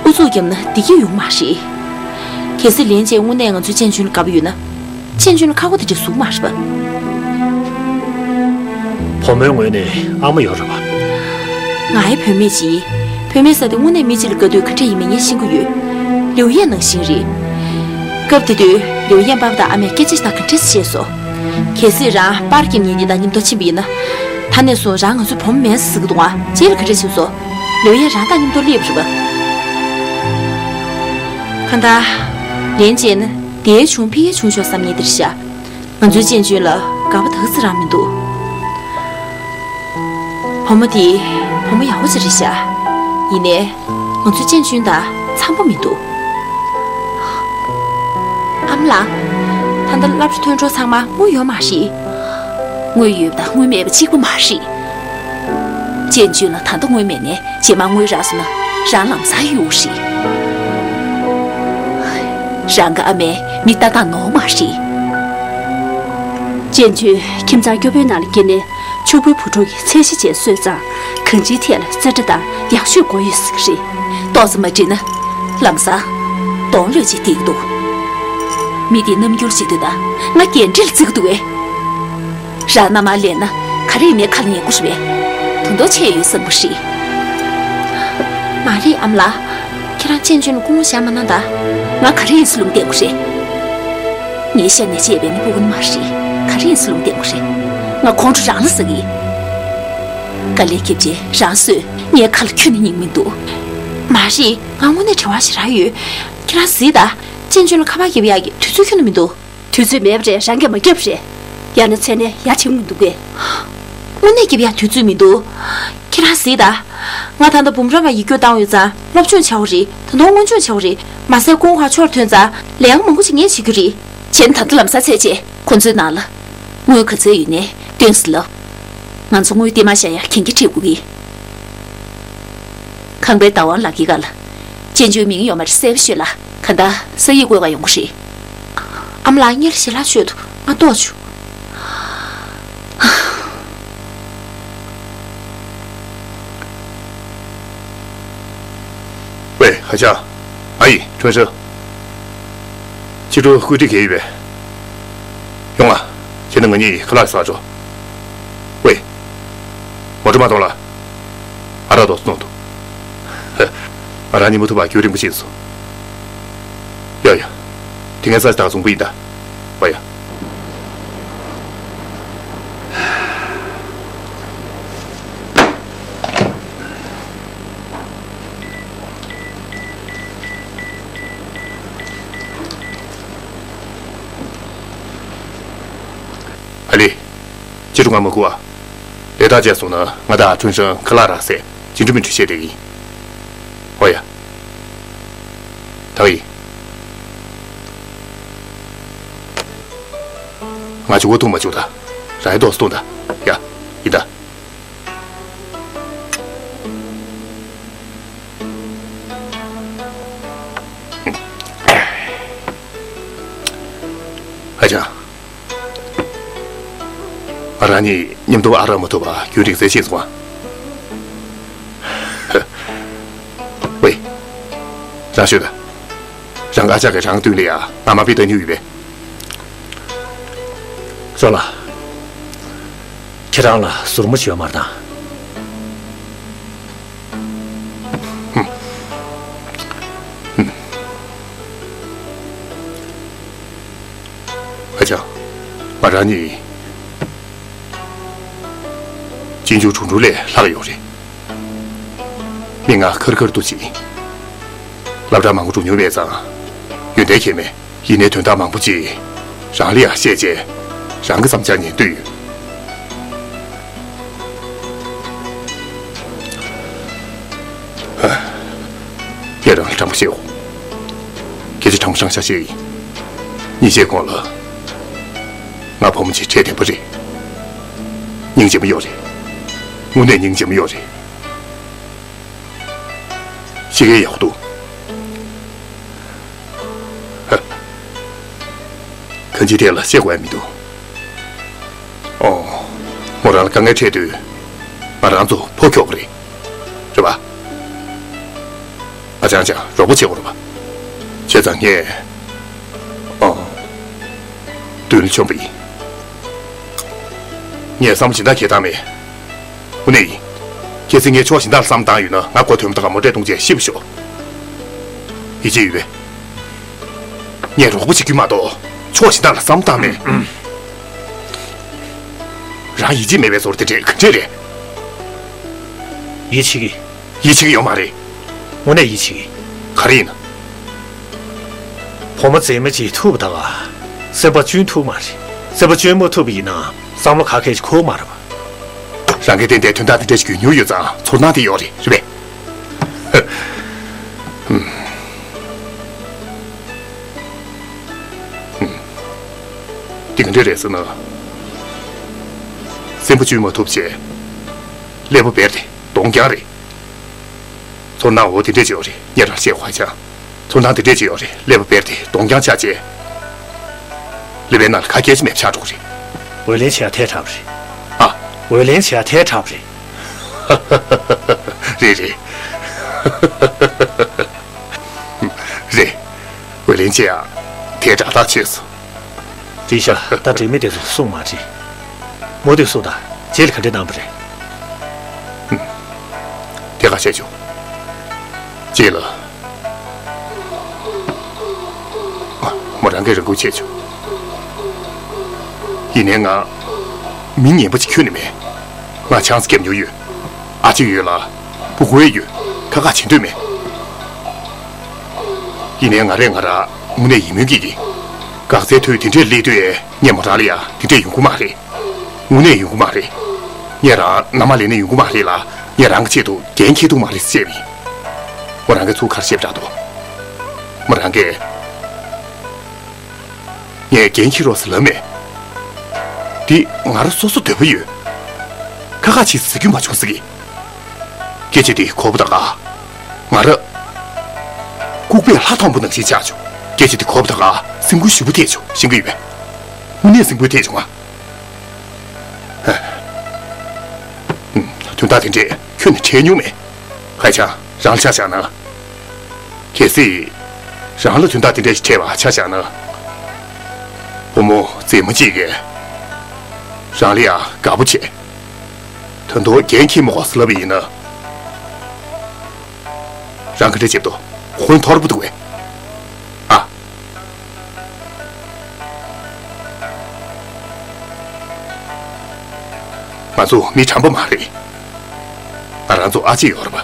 ཨུ་ཚུགས་བརྒྱབ་ན་བདེ་སྐྱིད་ཡོང་མ་རེད། གལ་སྲིད་ལན་ཅན་དངོས་གནས་ང་ཚོའི་ཅན་ཅུན་ལ་དགའ་པོ་ཡོད་ན། ཅན་ཅུན་ལ་ཁ་པོ་དེ་འདྲ་བཟོ་གི་མ་རེད་པ། བུ་མོའི་ངོས་ནས་ཨ་མ་ཡོད་རེད་པ། ང་ཡི་བུད་མེད་ཅིག་བུད་མེད་ཟེར་དེ་དངོས་གནས་མི་གཅིག་ལ་དགའ་དུས་ག་འདྲ་ཡིན་མིན་ངས་ཤེས་ཀྱི་ཡོད། ལིའུ་ཡན་ནང་བཞིན་རེད། སྐབས་དེ་དུས་ལིའུ་ཡན་པ་ཕ་དང་ཨ་མས་སྐད་ཆ་ཞིག་དང་ག་འདྲ་བཤད་སོང་། གལ་སྲིད་རང་པར་སྐྱེམས་ཉིན་འདི་དང་མཉམ་དུ་ཕྱིན་པ་ཡིན་ན། ད་ནས་བཟུང་རང་ང་ཚོའི་བུ་མོ་མིན་ཟེར་གྱི་འདུག་ཨ། རྗེས་ལ་ག་འདྲ་བྱུང་སོང་། ལིའུ་ཡན་རང་དང་མཉམ་དུ་སླེབས་རེད་པ། གང་ལྟར། ལན་ཅན་ནི་དེའི་བྱུང་ཕི་ཡའི་བྱུང་ཤོག་བསམ་ཉེ་དེར་བཞག་ང་ཚོའི་ཅན་ཅུན་ལ་དགའ་པོ་དག་ཙི་རང་མི་འདུག་བུ་མོ་དེ་བུ་མོ་ཡག་པོ་ཅིག་རེད་ཤག་ཡིན་ནའི་ང་ཚོའི་ཅན་ཅུན་དང་འཚམ་པོ་མི་འདུག་ཨ་མ་ལགས། ད་ལྟ་སློབ་གྲྭ་ཐོན་འགྲོ་ཚང་མ་དངུལ་ཡོད་མ་རེད། དངུལ་ཡོད་པ་དང་དངུལ་མེད་པ་གཅིག་པ་མ་རེད། ཅན་ཅུན་ལ་ད་ལྟ་དངུལ་མེད་ནའི་རྗེས་མ་དངུལ་རག་སོང་ན་རང་ལམ་སང་གཡུག་རེད། རང་གི་ཨ་མས་མི་ལྟ་སྟངས་ནོར་མ་རེད། ཅན་ཅུན་ཁྱིམ་ཚང་སྐྱོ་པོའི་ནང་ལ་སྐྱེས་ནས། ཕྱུག་པོའི་བུ་ཕྲུག་གི་ཚད་གཞི་བཅས་གསོས་ཙང་། གང་ཅིའི་ཐད་ལ་རྩེ་གྲ་དང་ཡག་ཤོས་དགོས་ཡོད་ཟེར་གྱི་རེད། ཏོག་ཙམ་མ་འགྲིག་ན་ལམ་སང་གདོང་ལོག་ཅིག་བསྡད་ཀྱི་འདུག་མི་དེའི་རྣམ་འགྱུར་བྱེད་དུས་ད་ང་རྒན་འདྲེ་ལ་བརྩི་གི་འདུག་གས། རང་མནའ་མར་ལེན་ན་ག་རེ་ཡིན་ནའི་ཁ་ལ་ཉན་དགོས་རེད་པས། དོན་དག་ཆེ་ཡོད་བསམ་གྱི་རེད། མ་རེད་ཨ་མ་ལགས། ཁྱེད་རང་ཅན་ཅུན་ལ་སྐུ་ངོ་བཞག་མ་གནང་ད། ང་ག་རེ་ཡིན་ཟེར་ལུང་བསྟན་དགོས་རེད། ངའི་ཤ་ནས་བཅད་པའི་ནི་སྤུ་གུ་ནི་མ་རེད། ག་རེ་ཡིན་ཟེར་ལུང་བསྟན་དགོས་རེད། ང་ཁོང་ཁྲོ་རང་ལ་ཟ་གི་ཡིན། དཀའ་ལས་བརྒྱབ་རྗེས་རང་གསོས། ངའི་ཁ་ལ་ཁྱོན་ནས་ཉན་གྱི་མི་འདུག་མ་རེད། ང་དངོས་གནས་བྲེལ་བ་ཞེ་དྲག་ཡོད། ཁྱེད་རང་གཟིགས་དང་། ཅན་ཅུན་ལ་ཁ་པར་རྒྱབ་ཡག་གི་དུས་ཚོད་ཁྱོན་ནས་མི་འདུག་དུས་ཚོད་མེད་པ་རེད། རང་གིས་མ་རྒྱབ་རེད། ཡང་ན་མཚན་ནས་ཡ་བྱེད་མི་འདུག་གས། དངོས་གནས་རྒྱབ་ཡག་དུས་ཚོད་མི་འདུག་ཁྱེད་རང་གཟིགས་དང་། ང་ད་ལྟ་འབུམ་རམས་པ་ཡིག་སྐྱོར་བཏང་ཡོད་ཙང་སློབ་སྦྱོང་བྱ་དགོས་རེད། ད་དུང་སྔོན་སྦྱོང་བྱ་དགོས་རེད། མ་ཟད་ཀོང་ཧྭ་ཕྱོགས་ཐོན་ཙང་ལས་ཀ་མང་པོ་ཅིག་ངས་བྱེད་རྒྱུ་རེད། བྱས་ན་ད་ལྟ་ལམ་སང་ཚར་བྱས་ཁོང་ཚོའི་ནང་ལ་དངུལ་ག་ཚོད་ཡོད་ནའི་སྟོན་ཟེར་ལབ། ང་ཚོ་དངུལ་རྟེན་མ་བཞག་ཡག་གན་རྒྱ་སྤྲད་དགོས་ཀྱི། ཁང་པའི་བདག་དབང་ལག་འཁྱེར་སྒང་ལ་ཅན་ཅུན་མིང་ཡོད་མ་རེད། གསལ་པོ་ཤོད་ལ། གང་ལྟར་ས་ཡིག་བཀོད་ག་ཡོང་གི་རེད། ཨ་མ་ལགས། སྔོན་ལ་ཞལ་ལག་མཆོད་དོ། ང་ལྟོགས་བྱུང་། ཝེ། ཧ་ཅང་། ཨ་ཡེ། ཁྲུན་ཧྲི། ཕྱི་དྲོ་བཀོད་སྒྲིག་ག་ཡོད་པས། ཡོང་ང་། ཁྱེད་ནི་ང་གཉིས་ཁ་ལག་ཟ་འགྲོ། ཝེ། མོ་ཊ་མ་གཏོང་ལ། ཨ་རག་དོ་སྣོན་དོ། ཧ། ང་རང་གཉིད་མ་ཐུབ་པ་རྒྱུན་རིང་པོ་ཕྱིན་སོང་། ཡ་ཡ། དེ་ངས་ས་ཆ་དག་བཟུང་པ་ཡིན་ད། ཝ་ཡ། ཨ་ལི། ཅི་རུང་ང་མ་སྒུག་ཨ། ལས་རྟགས་བཅད་སོང་ན་ང་དང་ཁྲུན་ཧྲི་ཁ་ལག་རག་སའི་ཇི་འདྲ་མི་འདྲ་བཤད་བསྡད་ཀྱི་ཡིན། ཨོ་ཡ། ཐང་ཡིན། ང་ཆུ་བོ་འཐུང་མ་བཅུག་ད། རང་ཡི་ཏོག་སྟོང་ད། ཡ། ཡིན་ད། ཨ་ཅག་ང་རང་གཉིས་མཉམ་དུ་ཨ་རག་མ་ཐུབ་པ་རྒྱུན་རིང་ཙམ་ཕྱིན་སོང་ཨ། ཝེ། རང་ཤོད་ད། རང་ཨ་ཅག་གིས་རང་མདུན་ལ་ཡ་ང་མ་པི་ཏ་ཉུ་ཡོད་པས། ལགས། ཁྱེད་རང་ལ་ཟུར་མོ་ཞིག་ཡོད་མ་རེད་དམ། ཨ་ཅག་ང་རང་ནི་གཅེན་གཅུང་དྲུང་དྲུང་ལས་ལྷག་ཡོད་རེད། མི་ང་ཁར་ཁར་དུ་ཅིག་སློབ་གྲྭ་མང་པོ་འགྲོ་མྱོང་མེད་ཙང་ཡོན་ཏན་གང་མེད། ཡིན་ནའི་དོན་དག་མང་པོ་ཅིག་རང་ལ་ཡང་བཤད་བྱས་རང་གི་བསམ་འཆར་ཉན་འདོད་ཡོད། ངས་རང་ལ་དྲང་པོ་བཤད་འོ། སྐད་ཆ་དྲང་པོ་དྲང་བཞག་བཤད་ཡིན། ཉིན་ཤས་གོང་ལ་ང་བུ་མོ་ཅིག་འཕྲད་བསྡད་པ་རེད། སྙིང་རྗེ་མོ་ཡོད་རེད། དངོས་གནས་སྙིང་རྗེ་མོ་ཡོད་རེད། གཤིས་ཀ་ཡག་པོ་འདུག་གང་ཅིའི་ཐད་ལ་བཤད་དགོས་ཡ་མི་འདུག་ཨོ། མོ་རང་ལ་དཀའ་ངལ་འཕྲད་དུས་ང་རང་ཚོ་ཕོ་ཁྱོག་པ་རེད། རེད་པ། ཨ་ཅང་ཅང་རོགས་པ་བྱེད་དགོས་རེད་པ། བྱས་ཙང་ངས། ཨོ། མདུན་ལ་མཆོངས་པ་ཡིན། ངས་བསམ་བློ་ཇི་འདྲ་གས་བཏང་མེད། དངོས་གནས་ཡིན། གལ་སྲིད་ངས་ཕྱོགས་གཞན་དག་ལ་བསམ་བཏང་ཡོད་ན་ང་མགོ་དོན་དག་མོ་ཊས་གཏོང་བྱས་ཤི་བ་ཤོག་ཡིད་ཆེས་ཡོད་པས། ངས་རོགས་པ་བྱེད་རྒྱུ་མ་གཏོགས་ཕྱོགས་གཞན་དག་ལ་བསམ་བཏང་མེད། རང་ཡིད་ཆེས་མེད་པའི་བཟོ་འདྲ་དེ་འདྲས་ག་འདྲས་རེད། ཡིད་ཆེས་ཀྱི། ཡིད་ཆེས་ཀྱི་ཡོད་མ་རེད། དངོས་གནས་ཡིད་ཆེས་ཀྱི། ག་རེ་ཡིན་ན། བུ་མོ་མཛེས་མ་ཅིག་ཐུག་པ་ད་ག་སེམས་པ་སྐྱོན་ཐུབ་མ་རེད། སེམས་པ་སྐྱོན་མ་ཐུབ་པ་ཡིན་ན་བསམ་བློ་ག་གས་ཤིག་འཁོར་མ་རེད་པ། རང་གིས་ཏན་ཏན་དོན་དག་འདི་འདྲ་ཞིག་ཡོད་མྱོང་ཡོད་ཙང་ཚོར་སྣང་དེ་ཡོད་རེད། རེད་པས། འདི་ག་འདྲས་རེད་ཟེར་ན། སེམས་པ་བཅོས་མ་ཐུབ་བྱས། ཀླད་པ་བེར་ཏེ་གདོང་རྐྱང་རེད། ཚོར་སྣང་འོ་དེ་འདྲས་ཅིག་ཡོད་རེད། ངས་རང་བཤད་དགོས་ཀྱང་། ཚོར་སྣང་དེ་འདྲས་ཅིག་ཡོད་རེད། ཀླད་པ་བེར་ཏེ་གདོང་རྐྱང་ཆགས་བྱས། ཀླད་པའི་ནང་ལ་ཁ་སྐད་ཅིག་མེད་པ་ཆགས་འགྲོ་གི་རེད། འོས་ལེན་བྱེད་ཡ་ཐལ་དྲགས་པ་རེད། ཨ། འོས་ལེན་བྱེད་ཡ་ཐལ་དྲགས་པ་རེད། རེད་རེད། རེད། འོས་ལེན་བྱེད་ཡ་ཐལ་དྲགས་ཐག་ཆོད་སོང་། བཀྲིན་ཆེ། ད་འབྲེལ་མི་དེ་ཚོ་གསུངས་མ་དྲིས། མུ་མཐུད་གསུངས་དང་། རྗེས་ལ་ག་འདྲ་གནང་པ་རེད། ཧུམ། དེ་ག་བཤད་ཆོག་རྗེས་ལ། ཨ། མོ་རང་གིས་རེ་སྐུལ་བྱས་ཆོག་ཡིན་ནའི་ང་མི་ངན་པ་ཅིག་ཁྱོན་ནས་མེད། ང་ཆང་ས་བརྒྱབ་མྱོང་ཡོད། ཨ་ཅེ་ཡོད་ལ། བུ་གུ་ཡོད། ཁ་ཁ་བྱེད་འདོད་མེད། ཡིན་ནའི་ང་རས་ང་རང་དངོས་གནས་ཡིད་སྨོན་སྐྱེ་གི། འགག་རྩའི་དུས་དེ་འདྲས་སླེབས་དུས་ངས་མོ་རང་ལ་ཡ་དེ་འདྲས་ཡོང་གི་མ་རེད། དངོས་གནས་ཡོང་གི་མ་རེད། ངས་རང་མནའ་མ་ལེན་ན་ཡོང་གི་མ་རེད་ལ། ངས་རང་གི་ཆེད་དུ་འགན་འཁྱེར་ཐུབ་མ་རེད་ཟེར་བཤད་པ་ཡིན། མོ་རང་གིས་ཚུར་ག་རེ་བཤད་པ་འདྲ་འདུག་མོ་རང་གིས། ངས་འགན་འཁྱེར་རོགས་ཟེར་ལབ་མེད། འདི་ང་རང་སོ་སོ་འདོད་པ་ཡོད། ཁ་ཁ་བྱེད་ཟེར་རྒྱུ་མ་བྱུང་ཟེར་གི། སྐད་ཆ་དེ་གོ་བ་ད་ག་ང་རང་ལྐུགས་པས་ལྷ་མཐོང་པ་ནང་བཞིན་ཆགས་བྱུང་། སྐད་ཆ་དེ་གོ་བ་ད་ག་སེམས་འགུལ་ཞེ་པོ་ཐེབས་བྱུང་། ཤེས་ཀྱི་ཡོད་པས། དངོས་གནས་སེམས་འགུལ་ཐེབས་བྱུང་ང་། དོན་དག་དེ་འདྲས་ཁྱོན་ནས་འཕྲད་མྱོང་མེད། ཧའེ་ཆང་རང་ལ་ཆ་བཞག་ན། གལ་སྲིད་རང་ལ་དོན་དག་དེ་འདྲ་ཞིག་འཕྲད་པ་ཆ་བཞག་ན། བུ་མོ་མཛེས་མ་གཅིག་གིས་རང་ལ་ཡང་དགའ་པོ་བྱས། ད་དུང་འགན་འཁྱེར་མི་དགོས་ཟེར་ལབ་པ་ཡིན་ན། རང་ག་འདྲ་བྱེད་དོ། ཧོན་ཐོར་པོ་འདུག་བས། ཨ། ང་ཚོ་མི་དྲང་པོ་མ་རེད། ང་རང་ཚོ་ཨ་ཅེ་ཡོད་རེད་པ།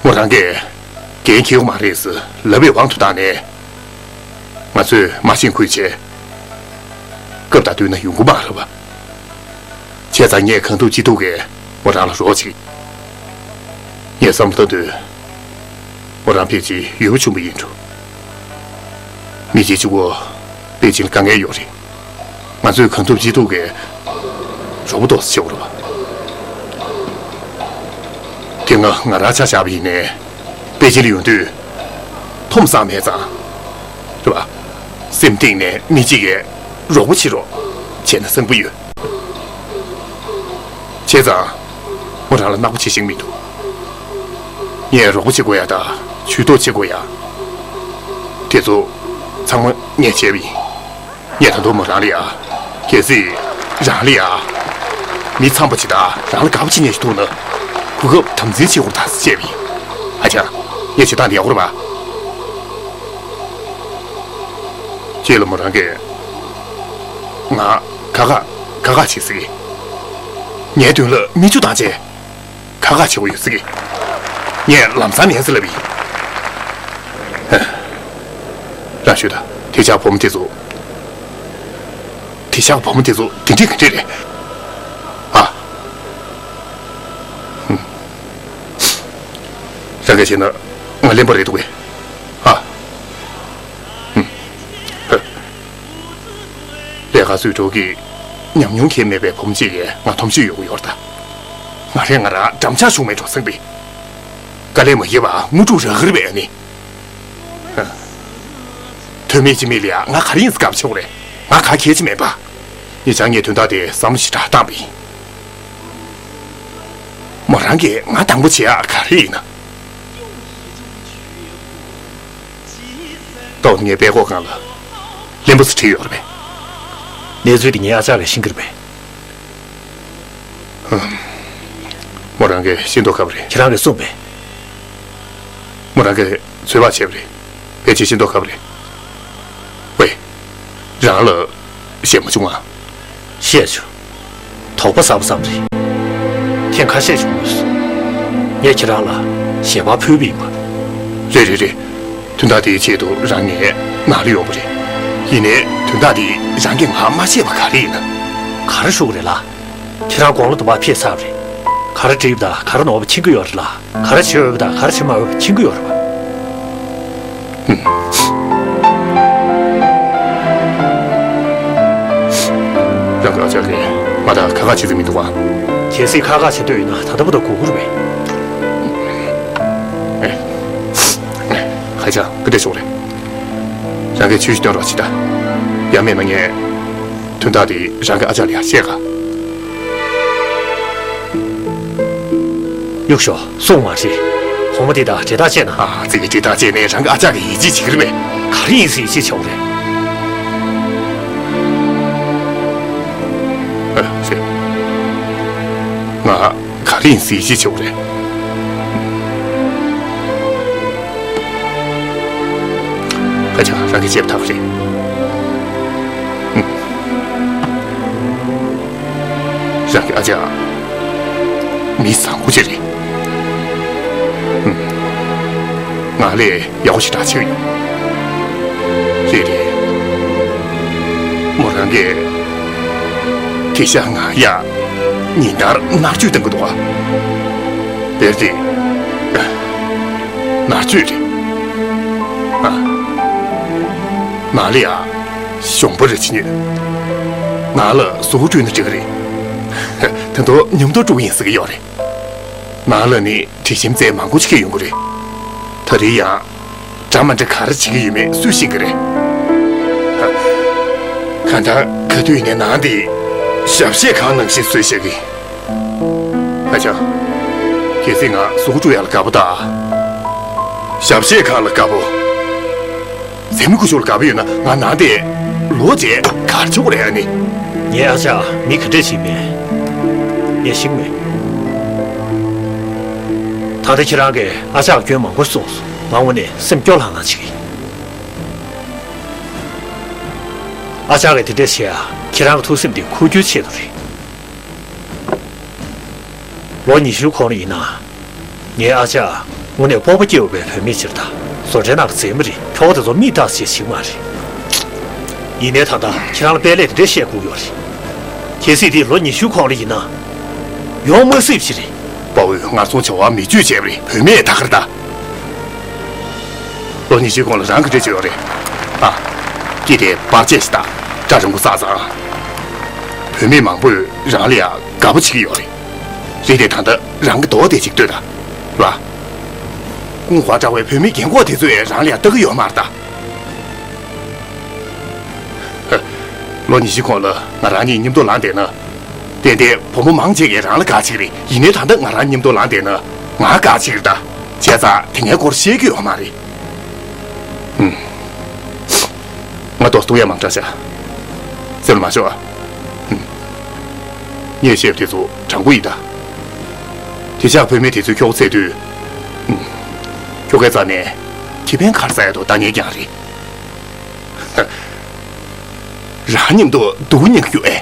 མོ་རང་གིས་འགན་འཁྱེར་གྱི་མ་རེད་ཟེར་ལབ་པའི་དབང་དུ་བཏང་ནས། ང་ཚོས་མ་ཤེས་ཁུལ་བྱས། སྐབས་དང་བསྟུན་ན་ཡོང་གི་མ་རེད་པ། བྱས་ཙང་ངས་གང་ཐུབ་ཅི་ཐུབ་ཀྱིས་མོ་རང་ལ་རོགས་བྱེད། ངས་བསམ་བློ་བཏང་དུས། མོ་རང་ཕལ་ཆེར་ཡོད་པ་བྱུང་བ་ཡིན་འགྲོ། མི་གཅིག་གཅིག་པོ་པེ་ཅིང་ལ་དཀའ་ངལ་ཡོད་རེད། ང་ཚོས་གང་ཐུབ་ཅི་ཐུབ་ཀྱིས་རོགས་པ་ཏོག་ཙམ་བྱེད་དགོས་རེད་པ། དེ་སྔ་ང་རང་ཆ་བཞག་པ་ཡིན་ནའི། པེ་ཅིང་ལ་ཡོང་དུས། ཐོམ་སང་མེད་ཙང་། རེད་པ། སེམས་གཏིང་ནས་མི་གཅིག་གིས་རོགས་པ་བྱེད་རོགས་བྱས་ན་བཟང་པོ་ཡོད། བྱས་ཙང་། མོ་རང་ལ་ནག་པོ་བྱེད་ཤེས་མི་འདུག་ངས་རོགས་པ་བྱེད་དགོས་ཡ་དང་ཇུས་གཏོགས་བྱེད་དགོས་ཡ། དེ་ཚོ་ཚང་མ་ངས་བྱས་པ་ཡིན། ངས་ད་དུང་མོ་རང་ལ་ཡ། གལ་སྲིད་རང་ལ་ཡ། མི་འཚམས་པ་ཅིག་དང་རང་ལ་དགའ་པོ་བྱེད་མཁན་ཞིག་འདུག་ན། གོ་སྐབས་དམ་འཛིན་བྱེད་དགོས་ད་ཟེར་བཤད་པ་ཡིན། ཨ་ཅག་ངས་བྱེད་སྟངས་འདི་ཡག་པོ་རེད་པ། ཁྱེད་ལ་མོ་རང་གིས། ང་ཁ་ཁ་ཁ་ཁ་བྱེད་ཟེར་གི། ངའི་མདུན་ལ་མི་བཅུ་བཏང་བྱས། ཁ་ཁ་བྱེད་དགོས་ཡོད་ཟེར་གི། ངས་ལམ་སང་ཉན་ཟེར་ལབ་ཡིན། རང་ཤོད་ད། དེ་ཆགས་བུ་མོ་དེ་ཚོ། དེ་ཆགས་བུ་མོ་དེ་ཚོ་དེ་འདྲས་ག་འདྲས་རེད། ཨ། ཧུམ། རང་ག་བྱས་ན་ང་གླེན་པ་རེད་འདུག་གས། ཨ། ཧུམ། ཧ། ལས་ཀ་རྩོལ་སྒྲུག་གི་ཉམས་མྱོང་གང་ཡང་མེད་པའི་བུ་མོ་གཅིག་གིས་ང་མཐོང་ཆུང་ཡོང་གི་ཡོད་རེད་ད། ང་རས་ང་རང་འགྲམ་ལྕག་གཞུ་མེད་འགྲོ་སོང་པས། དཀའ་ལས་མ་བརྒྱབ་པར་དངོས་གྲུབ་རག་གི་རེད་པས་ཨ་ནི། ཧ། དོན་མེད་ཅི་མེད་ལ་ཡ་ང་ག་རེ་ཡིན་ཟེར་དགའ་པོ་བྱེད་དགོས་རེད། ང་ག་གལ་ཆེ་མེད་པ། ཉེ་ཆར་ངས་དོན་དག་དེ་བསམ་བློ་ཞེ་དྲག་བཏང་པ་ཡིན། མོ་རང་གིས་ང་དང་པོ་བྱེད་ཡག་ག་རེ་ཡིན་ན། ཏོག་ངའི་པད་ཀོག་སྒང་ལ་གླེན་པ་ཟེར་བྲིས་ཡོད་རེད་པས། གནས་ཚུལ་དེ་ངའི་ཨ་ཅག་གིས་ཤེས་ཀྱི་རེད་པས། ཧུམ། མོ་རང་གིས་ཤེས་མདོག་ཁ་པོ་རེད། ཁྱེད་རང་གིས་གསུངས་པས། མོ་རང་གིས་ཚོད་དཔག་བྱས་པ་རེད། ཕལ་ཆེར་ཤེས་མདོག་ཁ་པོ་རེད། ཝེ། རང་ལ་ཞེད་མ་བྱུང་ང་། ཞེད་བྱུང་། དོགས་པ་ཟ་བ་ཙམ་རེད། ཐེངས་ཁ་ཤས་བྱུང་ཡོད་སོང་། ངས་ཁྱེད་རང་ལ་ཞལ་པར་ཕུལ་བ་ཡིན་པ། རེད་རེད་རེད། དོན་དག་དེའི་ཆེད་དུ་རང་ངའི་ནང་ལ་ཡོང་བ་རེད། ཡིན་ནའི་དོན་དག་དེ་རང་གིས་ང་མ་བཤད་པ་ག་རེ་ཡིན་ན། ག་རེ་ཞུ་དགོས་རེད་ལགས། ཁྱེད་རང་དགུང་ལོ་དུ་མ་ཕེབས་ཚར་བ་རེད། ག་རེ་འབྲི་དགོས་དང་ག་རེ་ནོར་བ་མཁྱེན་གྱི་ཡོད་རེད་ལགས། ག་རེ་བྱེད་འོས་པ་དང་ག་རེ་བྱེད་མ་འོས་པ་མཁྱེན་གྱི་ཡོད་རེད་པ། ཧུམ། རང་གི་ཨ་ཅག་གིས་ང་དང་ཁ་ཁ་བྱེད་རྩིས་མི་འདུག་ག། གལ་སྲིད་ཁ་ཁ་བྱེད་འདོད་ཡོད་ན་ད་ལྟ་བར་དུ་སྒུག་དགོས་རེད་པས། ཨེ། ཨེ། ཧ་ཅང་ག་འདྲ་ཞིག་རེད། རང་གིས་ཇུས་ཤིག་སྟོན་རོགས་བྱེད་དང་། ཡང་མིན་ན་ངས་དོན་དག་དེ་རང་གི་ཨ་ཅག་ལ་ཡང་བཤད་ག། གཡུག་ཞོག། གསུང་མ་བྱེད། བུ་མོ་དེ་དང་འབྲེལ་ཐག་བཅད་ན། ཨ་ཙི་གི་འབྲེལ་ཐག་བཅད་ནས་རང་གི་ཨ་ཅག་གིས་ཡིད་ཆེས་བྱེད་ཀྱི་རེད་པས། ག་རེ་ཡིན་ཟེར་ཡིད་ཆེས་བྱེད་དགོས་རེད། ཨ་ཙི། ང་ག་རེ་ཡིན་ཟེར་ཡིད་ཆེས་བྱེད་དགོས་རེད། ཨ་ཅག་རང་གི་བྱས་པ་ཐག་རེད། ཧུམ། རང་གི་ཨ་ཅག་མི་བཟང་པོ་ཅིག་རེད། ཧུམ། ང་ལས་ཡག་པོ་ཞེ་དྲག་བྱེད་ཀྱི་ཡོད། རེད་རེད། མོ་རང་གིས་དེ་ཤག་ང་ཡ་ཉིན་ལྟར་མནར་གཅོད་གཏོང་གི་འདུག་ག། དཔེར་ན། མནར་གཅོད་རེད། ཨ། ང་ལ་ཡ་གཞོང་པ་རེ་ཅིག་ཉོས། ང་ལ་གཟུགས་པོ་བཀྲུས་ན་འགྲིག་གི་རེད། ད་དུང་མཉམ་དུ་བཀྲུ་གི་ཡིན་ཟེར་གི་ཡོད་རེད། ནང་ལ་ནི་དྲི་ཞིམ་རྫས་མང་པོ་ཞིག་ཡོང་གི་རེད། ད་རེས་ཡང་འདྲ་མི་འདྲ་ག་རེ་བྱེད་ཀྱི་ཡོད་མེད་སུས་ཤེས་ཀྱི་རེད། གང་ལྟར་ག་དུས་ཡིན་ནའི་ནང་དེ་ཞབས་གཞས་ཁང་ནང་བཞིན་བཟོས་བཞག་གི། ཨ་ཅག། གལ་སྲིད་ང་གཟུགས་པོ་བཀྲུ་ཡག་ལ་དགའ་པོ་དང་། ཞབས་གཞས་ཁང་ལ་དགའ་པོ། ཟས་མི་ཁུ་བྱུག་ལ་དགའ་པོ་ཡོད་ན་ང་ནང་དེ་ལོག་བྱས་ག་རེ་བྱེད་དགོས་རེད་ཨ་ནི། ངའི་ཨ་ཅག་མི་ག་འདྲས་ཞིག་མེད། ངས་ཤེས་མེད། ད་ལྟ་ཁྱེད་རང་གིས་ཨ་ཅག་སྐྱོན་མང་པོ་གསུངས་སོང་། ང་དངོས་གནས་སེམས་སྐྱོ་ལྷང་ལྷང་ཞིག་ཡིན། ཨ་ཅག་གིས་དེ་འདྲས་བྱས་ཡ་ཁྱེད་རང་གི་ཐུགས་སེམས་དེ་འཁུར་རྒྱུའི་ཆེད་དུ་རེད། ལོ་ཉི་ཤུ་གོང་ལ་ཡིན་ན། ངའི་ཨ་ཅག་དངོས་གནས་སྤོབས་པ་སྐྱེ་འོས་པའི་བུད་མེད་ཅིག་རེད་ད། བཟོ་གྲྭའི་ནང་གི་མཛེས་མ་རེད། ཁྱོ་ག་དེ་ཚོ་མིག་ལྟ་ཅེས་ཤིག་མ་རེད། ཡིན་ནའི་ད་ལྟ་ཁྱེད་རང་ལ་དཔེ་ལས་དེ་འདྲས་བཤད་དགོས་ཡོད་རེད། གལ་སྲིད་དེ་ལོ་ཉི་ཤུ་གོང་ལ་ཡིན་ན། ཡོང་མ་སྲིད་པ་ཞིག་རེད། དཔའ་བོས་ངར་སོང་བྱ་བ་མི་སྤྱོད་བྱས་པ་རེད། བུད་མེད་ད་ག་རེད་ད། ལོ་ཉི་ཤུའི་གོང་ལ་རང་གི་འདྲ་ཅིག་ཡོད་རེད། ཨ། སྐྱིད་དེ་བར་ཆད་ཞིག་དང་སྐྲ་རིང་པོ་བསགས་ཙང་། བུད་མེད་མང་པོས་རང་ལ་ཡང་དགའ་པོ་བྱེད་ཀྱི་ཡོད་རེད། རེད་དེ་ད་ལྟ་རང་གི་རྡོག་དེ་ཅིག་ལྟོས་དང་། ལ། ཀུང་ཧྭ་འདྲ་བའི་བུད་མེད་རྒན་གོག་དེ་ཚོས་རང་ལ་ཡང་ལྟ་གི་ཡོད་མ་རེད་ད། ཧ། ལོ་ཉི་ཤུ་གོང་ལ་ང་རང་གཉིས་མཉམ་དུ་ལངས་བསྡད་ན། ཏན་ཏན་བུ་མོ་མང་ཆེ་གིས་རང་ལ་དགའ་བྱེད་ཀྱི་རེད། ཡིན་ནའི་ད་ལྟ་ང་རང་མཉམ་དུ་ལངས་བསྡད་ན་ང་དགའ་བྱེད་ཀྱི་རེད་ད། བྱས་ཙང་དེ་སྔའི་སྐོར་བཤད་རྒྱུ་ཡོད་མ་རེད། ཧུམ། ང་རྡོག་རྡུང་ཡ་མང་དྲགས་ཤག་སེམས་ལ་མ་ཤོར་ཨ། ངས་བཤད་པ་དེ་ཚོ་དྲང་པོ་ཡིན་ད། དེ་ཕྱག་བུད་མེད་དེ་ཚོས་ཁྱོ་ག་བཙལ་དུས། ཨུམ། ཁྱོ་གའི་རྩ་ནས་ཁེ་ཕན་ག་རེ་བཙལ་ཡ་འདུག་ལྟ་ངན་རྐྱང་རེད། རང་མཉམ་དུ་སྡུག་མྱངས་རྒྱུ་ཨེ།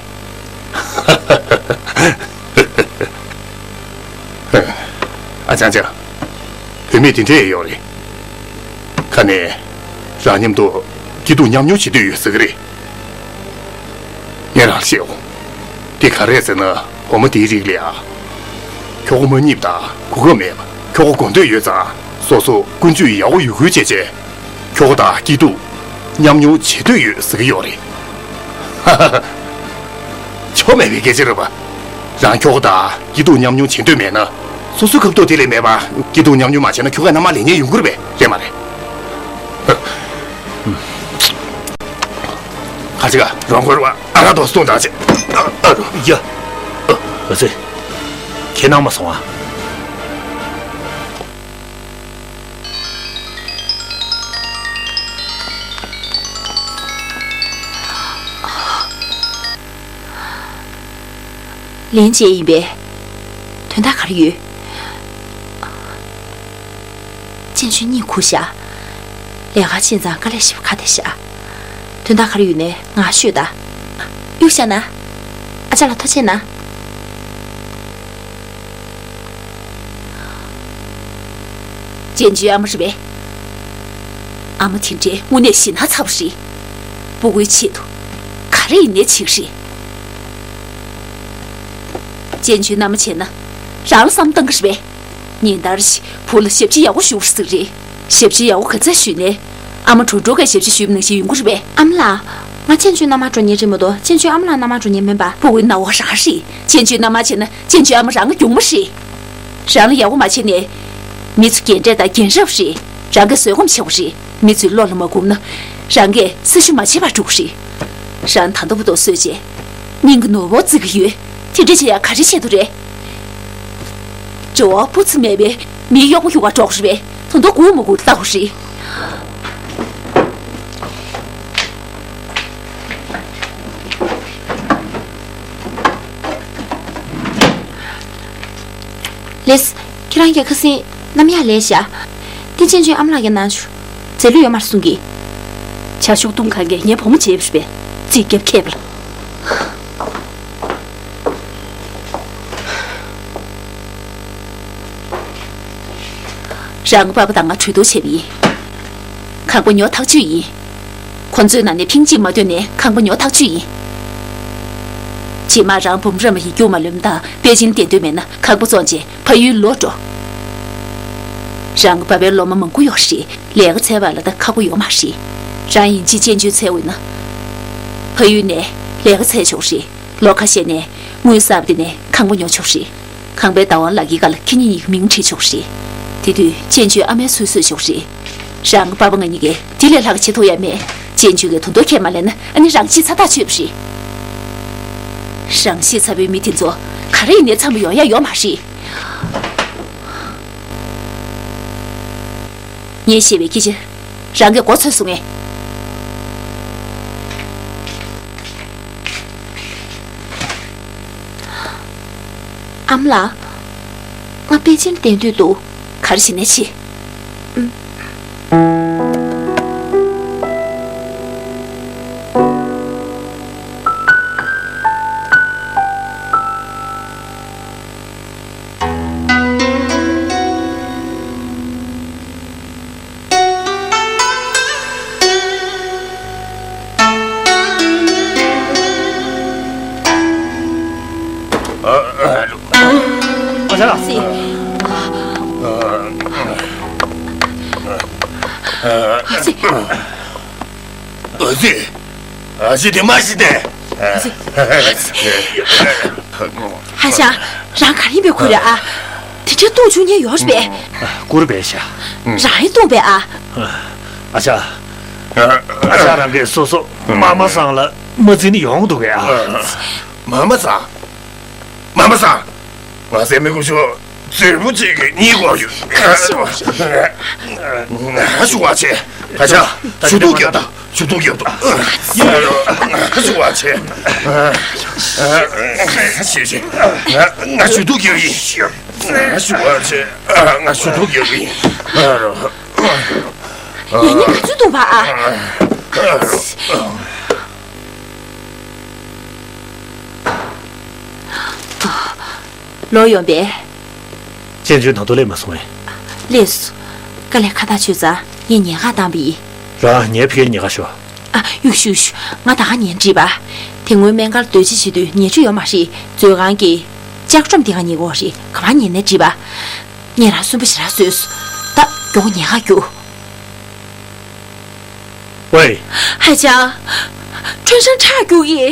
ཨ་ཅང་ཅང་། བུད་མེད་དེ་འདྲས་ཡོད་རེད། ཁ་ནས་རང་མཉམ་དུ་སྐྱིད་སྡུག་མཉམ་མྱོང་བྱེད་འདོད་ཡོད་ཟེར་གི་རེད། ངས་རང་ལ་བཤད་འོང་། དེ་ག་རེད་ཟེར་ན། འོ་མ་དེའི་རིགས་ལ་ཡ། ཁྱོ་ག་མ་རྙེད་པ་དང་གོ་སྐབས་མེད་པ། ཁྱོ་ག་དགོས་འདོད་ཡོད་ཙང་སོ་སོ་ཀུན་སྤྱོད་ཡག་པོ་ཡོད་ཁུལ་བྱས་བྱས། ཁྱོ་ག་དང་སྐྱིད་སྡུག་མཉམ་མྱོང་བྱེད་འདོད་ཡོད་ཟེར་གི་ཡོད་རེད། ཧ་ཧ་ཧ། ཆོ་མེད་པའི་སྐད་ཆ་རེད་པ། རང་ཁྱོ་ག་དང་སྐྱིད་སྡུག་མཉམ་མྱོང་བྱེད་འདོད་མེད་ན། སོ་སོའི་ཁ་ཐུག་དེ་ལས་མེད་པ། སྐྱིད་སྡུག་མཉམ་མྱོང་མ་བྱས་ན་ཁྱོ་ག་མནའ་མ་ལེན་མཁན་ཡོང་གི་རེད་པས། རེད་མ་རེད། ཁ་ཅིག་རོང་ཁོར་བ་ཨ་ར་དོ་སྟོང་དང་ཅེ། ཨ་རོ། ཡ། ཨ་ཙི། ཁྱེད་ནང་མ་སོང་ཨ། ལན་ཅན་ཡིན་པས། དོན་དག་ག་རེ་ཡོད། ཅན་ཅུན་གཉིད་ཁུག་ཤག་ལས་ཀ་ཕྱིན་ཙང་དཀའ་ལས་ཞེ་པོ་ཁག་བསྡད་ཤག་དོན་དག་ག་རེ་ཡོད་ནའི་ང་ཤོད་ད། གཡུག་བཞག་ན། ཨ་ཅག་ལ་ཐུགས་རྗེ་གནང་། ཅན་ཅུན་ཨ་མ་རེད་པས། ཨ་མ་དེ་འདྲའི་དངོས་གནས་ཞེད་སྣང་ཚ་པོ་རེད། སྤུ་གུའི་ཆེད་དུ་ག་རེ་ཡིན་ནའི་བྱེད་ཀྱི་རེད། ཅན་ཅུན་མནའ་མ་བྱས་ན་རང་ལ་བསམ་བཏང་གི་རེད་པས། ཉིན་ལྟར་བཞིན་བུ་ལ་ཞབས་ཕྱི་ཡག་པོ་ཞུ་རོགས་ཟེར་གི་རེད། ཞབས་ཕྱི་ཡག་པོ་ག་ཚད་ཞུས་ནའི། ཨ་མ་གྲོགས་གྲོགས་ཀས་ཞབས་ཕྱི་ཞུས་པ་ནང་བཞིན་ཡོང་གི་རེད་པས། ཨ་མ་ལགས། ང་ཅན་ཅུན་མནའ་མ་འགྲོ་མཁན་རེད་མ་གཏོགས་ཅན་ཅུན་ཨ་མ་ལགས་མནའ་མ་འགྲོ་མཁན་མིན་པ། སྤུ་གུའི་སྣང་བ་རང་རེད། ཅན་ཅུན་མནའ་མ་བྱས་ན་ཅན་ཅུན་ཨ་མ་རང་གི་སྐྱོང་མ་རེད། རང་ལ་ཡག་པོ་མ་བྱས་ནས། མི་ཚོ་རྒན་གྲས་དང་རྒན་རབས་རེད། རང་གིས་བཟོད་སྒོམ་བྱེད་དགོས་རེད། མི་ཚོས་བློ་ལ་མ་འགུག་ན། རང་གིས་སྲི་ཞུ་མ་བྱས་པར་འགྲོ་གི་རེད། རང་ད་ལྟ་བུ་དོ་གསོས་བྱས། སྙིང་གི་ནོར་བུ་བརྩི་གི་ཡོད། དེ་འདྲ་བྱེད་ཡག་ག་རེ་བྱེད་དུ་རེད། འབྲེལ་བ་སྤུ་ཚུ་མེད་པའི་མིའི་གཡོག་པོ་ཡོང་བ་འགྲོ་གི་རེད། དོན་དག་སྒུག་མ་སྒུག་ལྟ་དགོས་རེད། ལེས། ཁྱེད་རང་གི་ཁ་སང་གནམ་ཡག་ལས་བཞག་དེ་ཅན་ཅུན་ཨ་མ་ལགས་ཀྱིས་གནང་བྱུང་། རྫས་ལུད་ཡོད་མ་རེད་གསུང་གི། བྱ་ཕྱུགས་བཏུང་ཁང་གིས་ངའི་བུ་མོ་བྱས་པ་རེད་པས། རྩིས་རྒྱབ་ཁེབས་ལ། རང་གི་པ་ཕ་དང་ང་གྲོས་བསྡུར་བྱས་པ་ཡིན། ཁང་པ་ཉོ་ཐག་ཆོད་ཡིན། ཁོ་ཚོའི་ནང་ནས་ཕིང་གཅིག་མ་ཐོན་ནའི་ཁང་པ་ཉོ་ཐག་ཆོད་ཡིན། རྗེས་མ་རང་བུ་མོ་རེམ་མ་ཡིག་རྒྱུགས་མ་ལོན་དང་པེ་ཅིན་གདན་དོན་མེད་ན་ཁང་པ་བཙོངས་རྗེས་ཕ་ཡུལ་ལོག་འགྲོ། རང་གི་པ་ཕའི་སློབ་མ་མང་པོ་ཡོད་རེད། ལས་ཀ་འཚོལ་བ་ལ་ད་ཁག་པོ་ཡོད་མ་རེད། རང་ཡིན་གཅིག་ཅན་ཅུན་འཚོལ་འོས་ན། ཕ་ཡུལ་ནས་ལས་ཀ་འཚོལ་ཆོག་རེད། ལོ་ཁ་ཤས་ནས་དངུལ་གསར་པ་དེ་ནས་ཁང་པ་ཉོ་ཆོག་རེད། ཁང་པའི་བདག་དབང་ལག་འཁྱེར་སྒང་ལ་ཁྱེད་གཉིས་གཉིས་ཀྱི་མིང་བྲིས་ཆོག་རེད། དེ་དུས་ཅན་ཅུན་ཨ་མའི་སྲོལ་བཟོས་ཆོག་རེད། རང་གི་པ་ཕ་ང་གཉིས་ཀས་དེ་ལས་ལྷག་བྱེད་ཐུབ་ཡ་མེད། ཅན་ཅུན་གྱིས་དོན་དོ་ཁས་མ་ལེན་ན་ཨ་ནི་རང་ཤི་ཚ་ཐག་ཆོད་པ་རེད། རང་ཤི་ཚ་བའི་མི་དེ་ཚོ་ག་རེ་ཡིན་ནའི་མཚམས་ལ་ཡོང་ཡ་ཡོད་མ་རེད། ངས་བཤད་པའི་སྐད་ཆ་རང་གིས་མགོ་ཚོས་སོང་ངས། ཨ་མ་ལགས། ང་པེ་ཅིན་བསྡད་འདོད་འདུག་ག་རེ་བྱེད་ནའི་བྱེད། ཨུམ། ཨ་ཅག་ཨ་ཙི། ཨ་ཙི། ཨ་ཙི། ཨ་ཙི་དེ་མ་ཤི་དེ། ཨ་ཙི། ཧ་ཤང་། རང་ག་རེ་ཡིན་པའི་ཁུལ་རེད་ཨ། དེ་འདྲའི་བཏུང་བཅུག་མཁན་ཡོད་རེད་པས། བཀུར་བས་ཤ། རང་ཡིན་བཏུང་པས་ཨ། ཨ་ཅག་ཨ་ཅག་རང་གིས་སོ་སོ་མ་མ་སང་ལ་མ་འཛིན་ཡོང་འདུག་གས་ཨ། མ་མ་སང་། མ་མ་སང་། ང་ཟེར་མི་དགུ་ཤོག་རྫུན་པོ་གཅིག་གིས་གཉིད་ཁུག་ཡོད། ང་ཞུ་བ་བྱེད། ཨ་ཅག་ཞུ་གཏུག་རྒྱབ་དང་། ཞུ་གཏུག་རྒྱབ་དང་། ཞུ་གཏུག་རྒྱབ་དང་། ང་ཞུ་བ་བྱེད། ཞེས་ཞེས། ང་ཞུ་གཏུག་རྒྱག་གི་ཡིན། ང་ཞུ་བ་ཆེ། ང་ཞུ་གཏུག་རྒྱག་གི་ཡིན། ཡང་ཉིན་ག་ཚོད་འདུག་བ་ཨ། ལོ་ཡོང་པས། ཅན་ཅུན་ད་དུང་སླེབས་མ་སོང་ངས། སླེབས་སོང་། དཀའ་ལས་ཁ་ཐག་ཆོད་ཙང་ངས་ཉལ་ཁ་བཏང་པ་ཡིན། རང་ཉལ་ཕ་གིར་ཉལ་ཁ་ཤོག་ཨ། གཡུག་ཤུག་ཤུག་ང་ད་ག་ཉལ་འགྲིག་པ། དེ་སྔོན་སྨན་ཁང་སྡོད་ཅི་བྱེད་དུས་ཉལ་ཆུ་ཡོད་མ་རེད། མཛོད་ཁང་གི་ལྕགས་སྒྲོམ་དེ་ག་ཉལ་གོ་རེད། ག་པར་ཉལ་ནས་འགྲིག་པ། ངས་རང་གསོན་པོ་ཞེ་དྲག་བཟོས་སོང་། ད་མགྱོགས་ཉལ་ཁ་རྒྱུགས། ཝེ། ཧའེ་ཅང་། ཁྲུན་ཧྲན་ཁྲག་རྒྱུག་གི།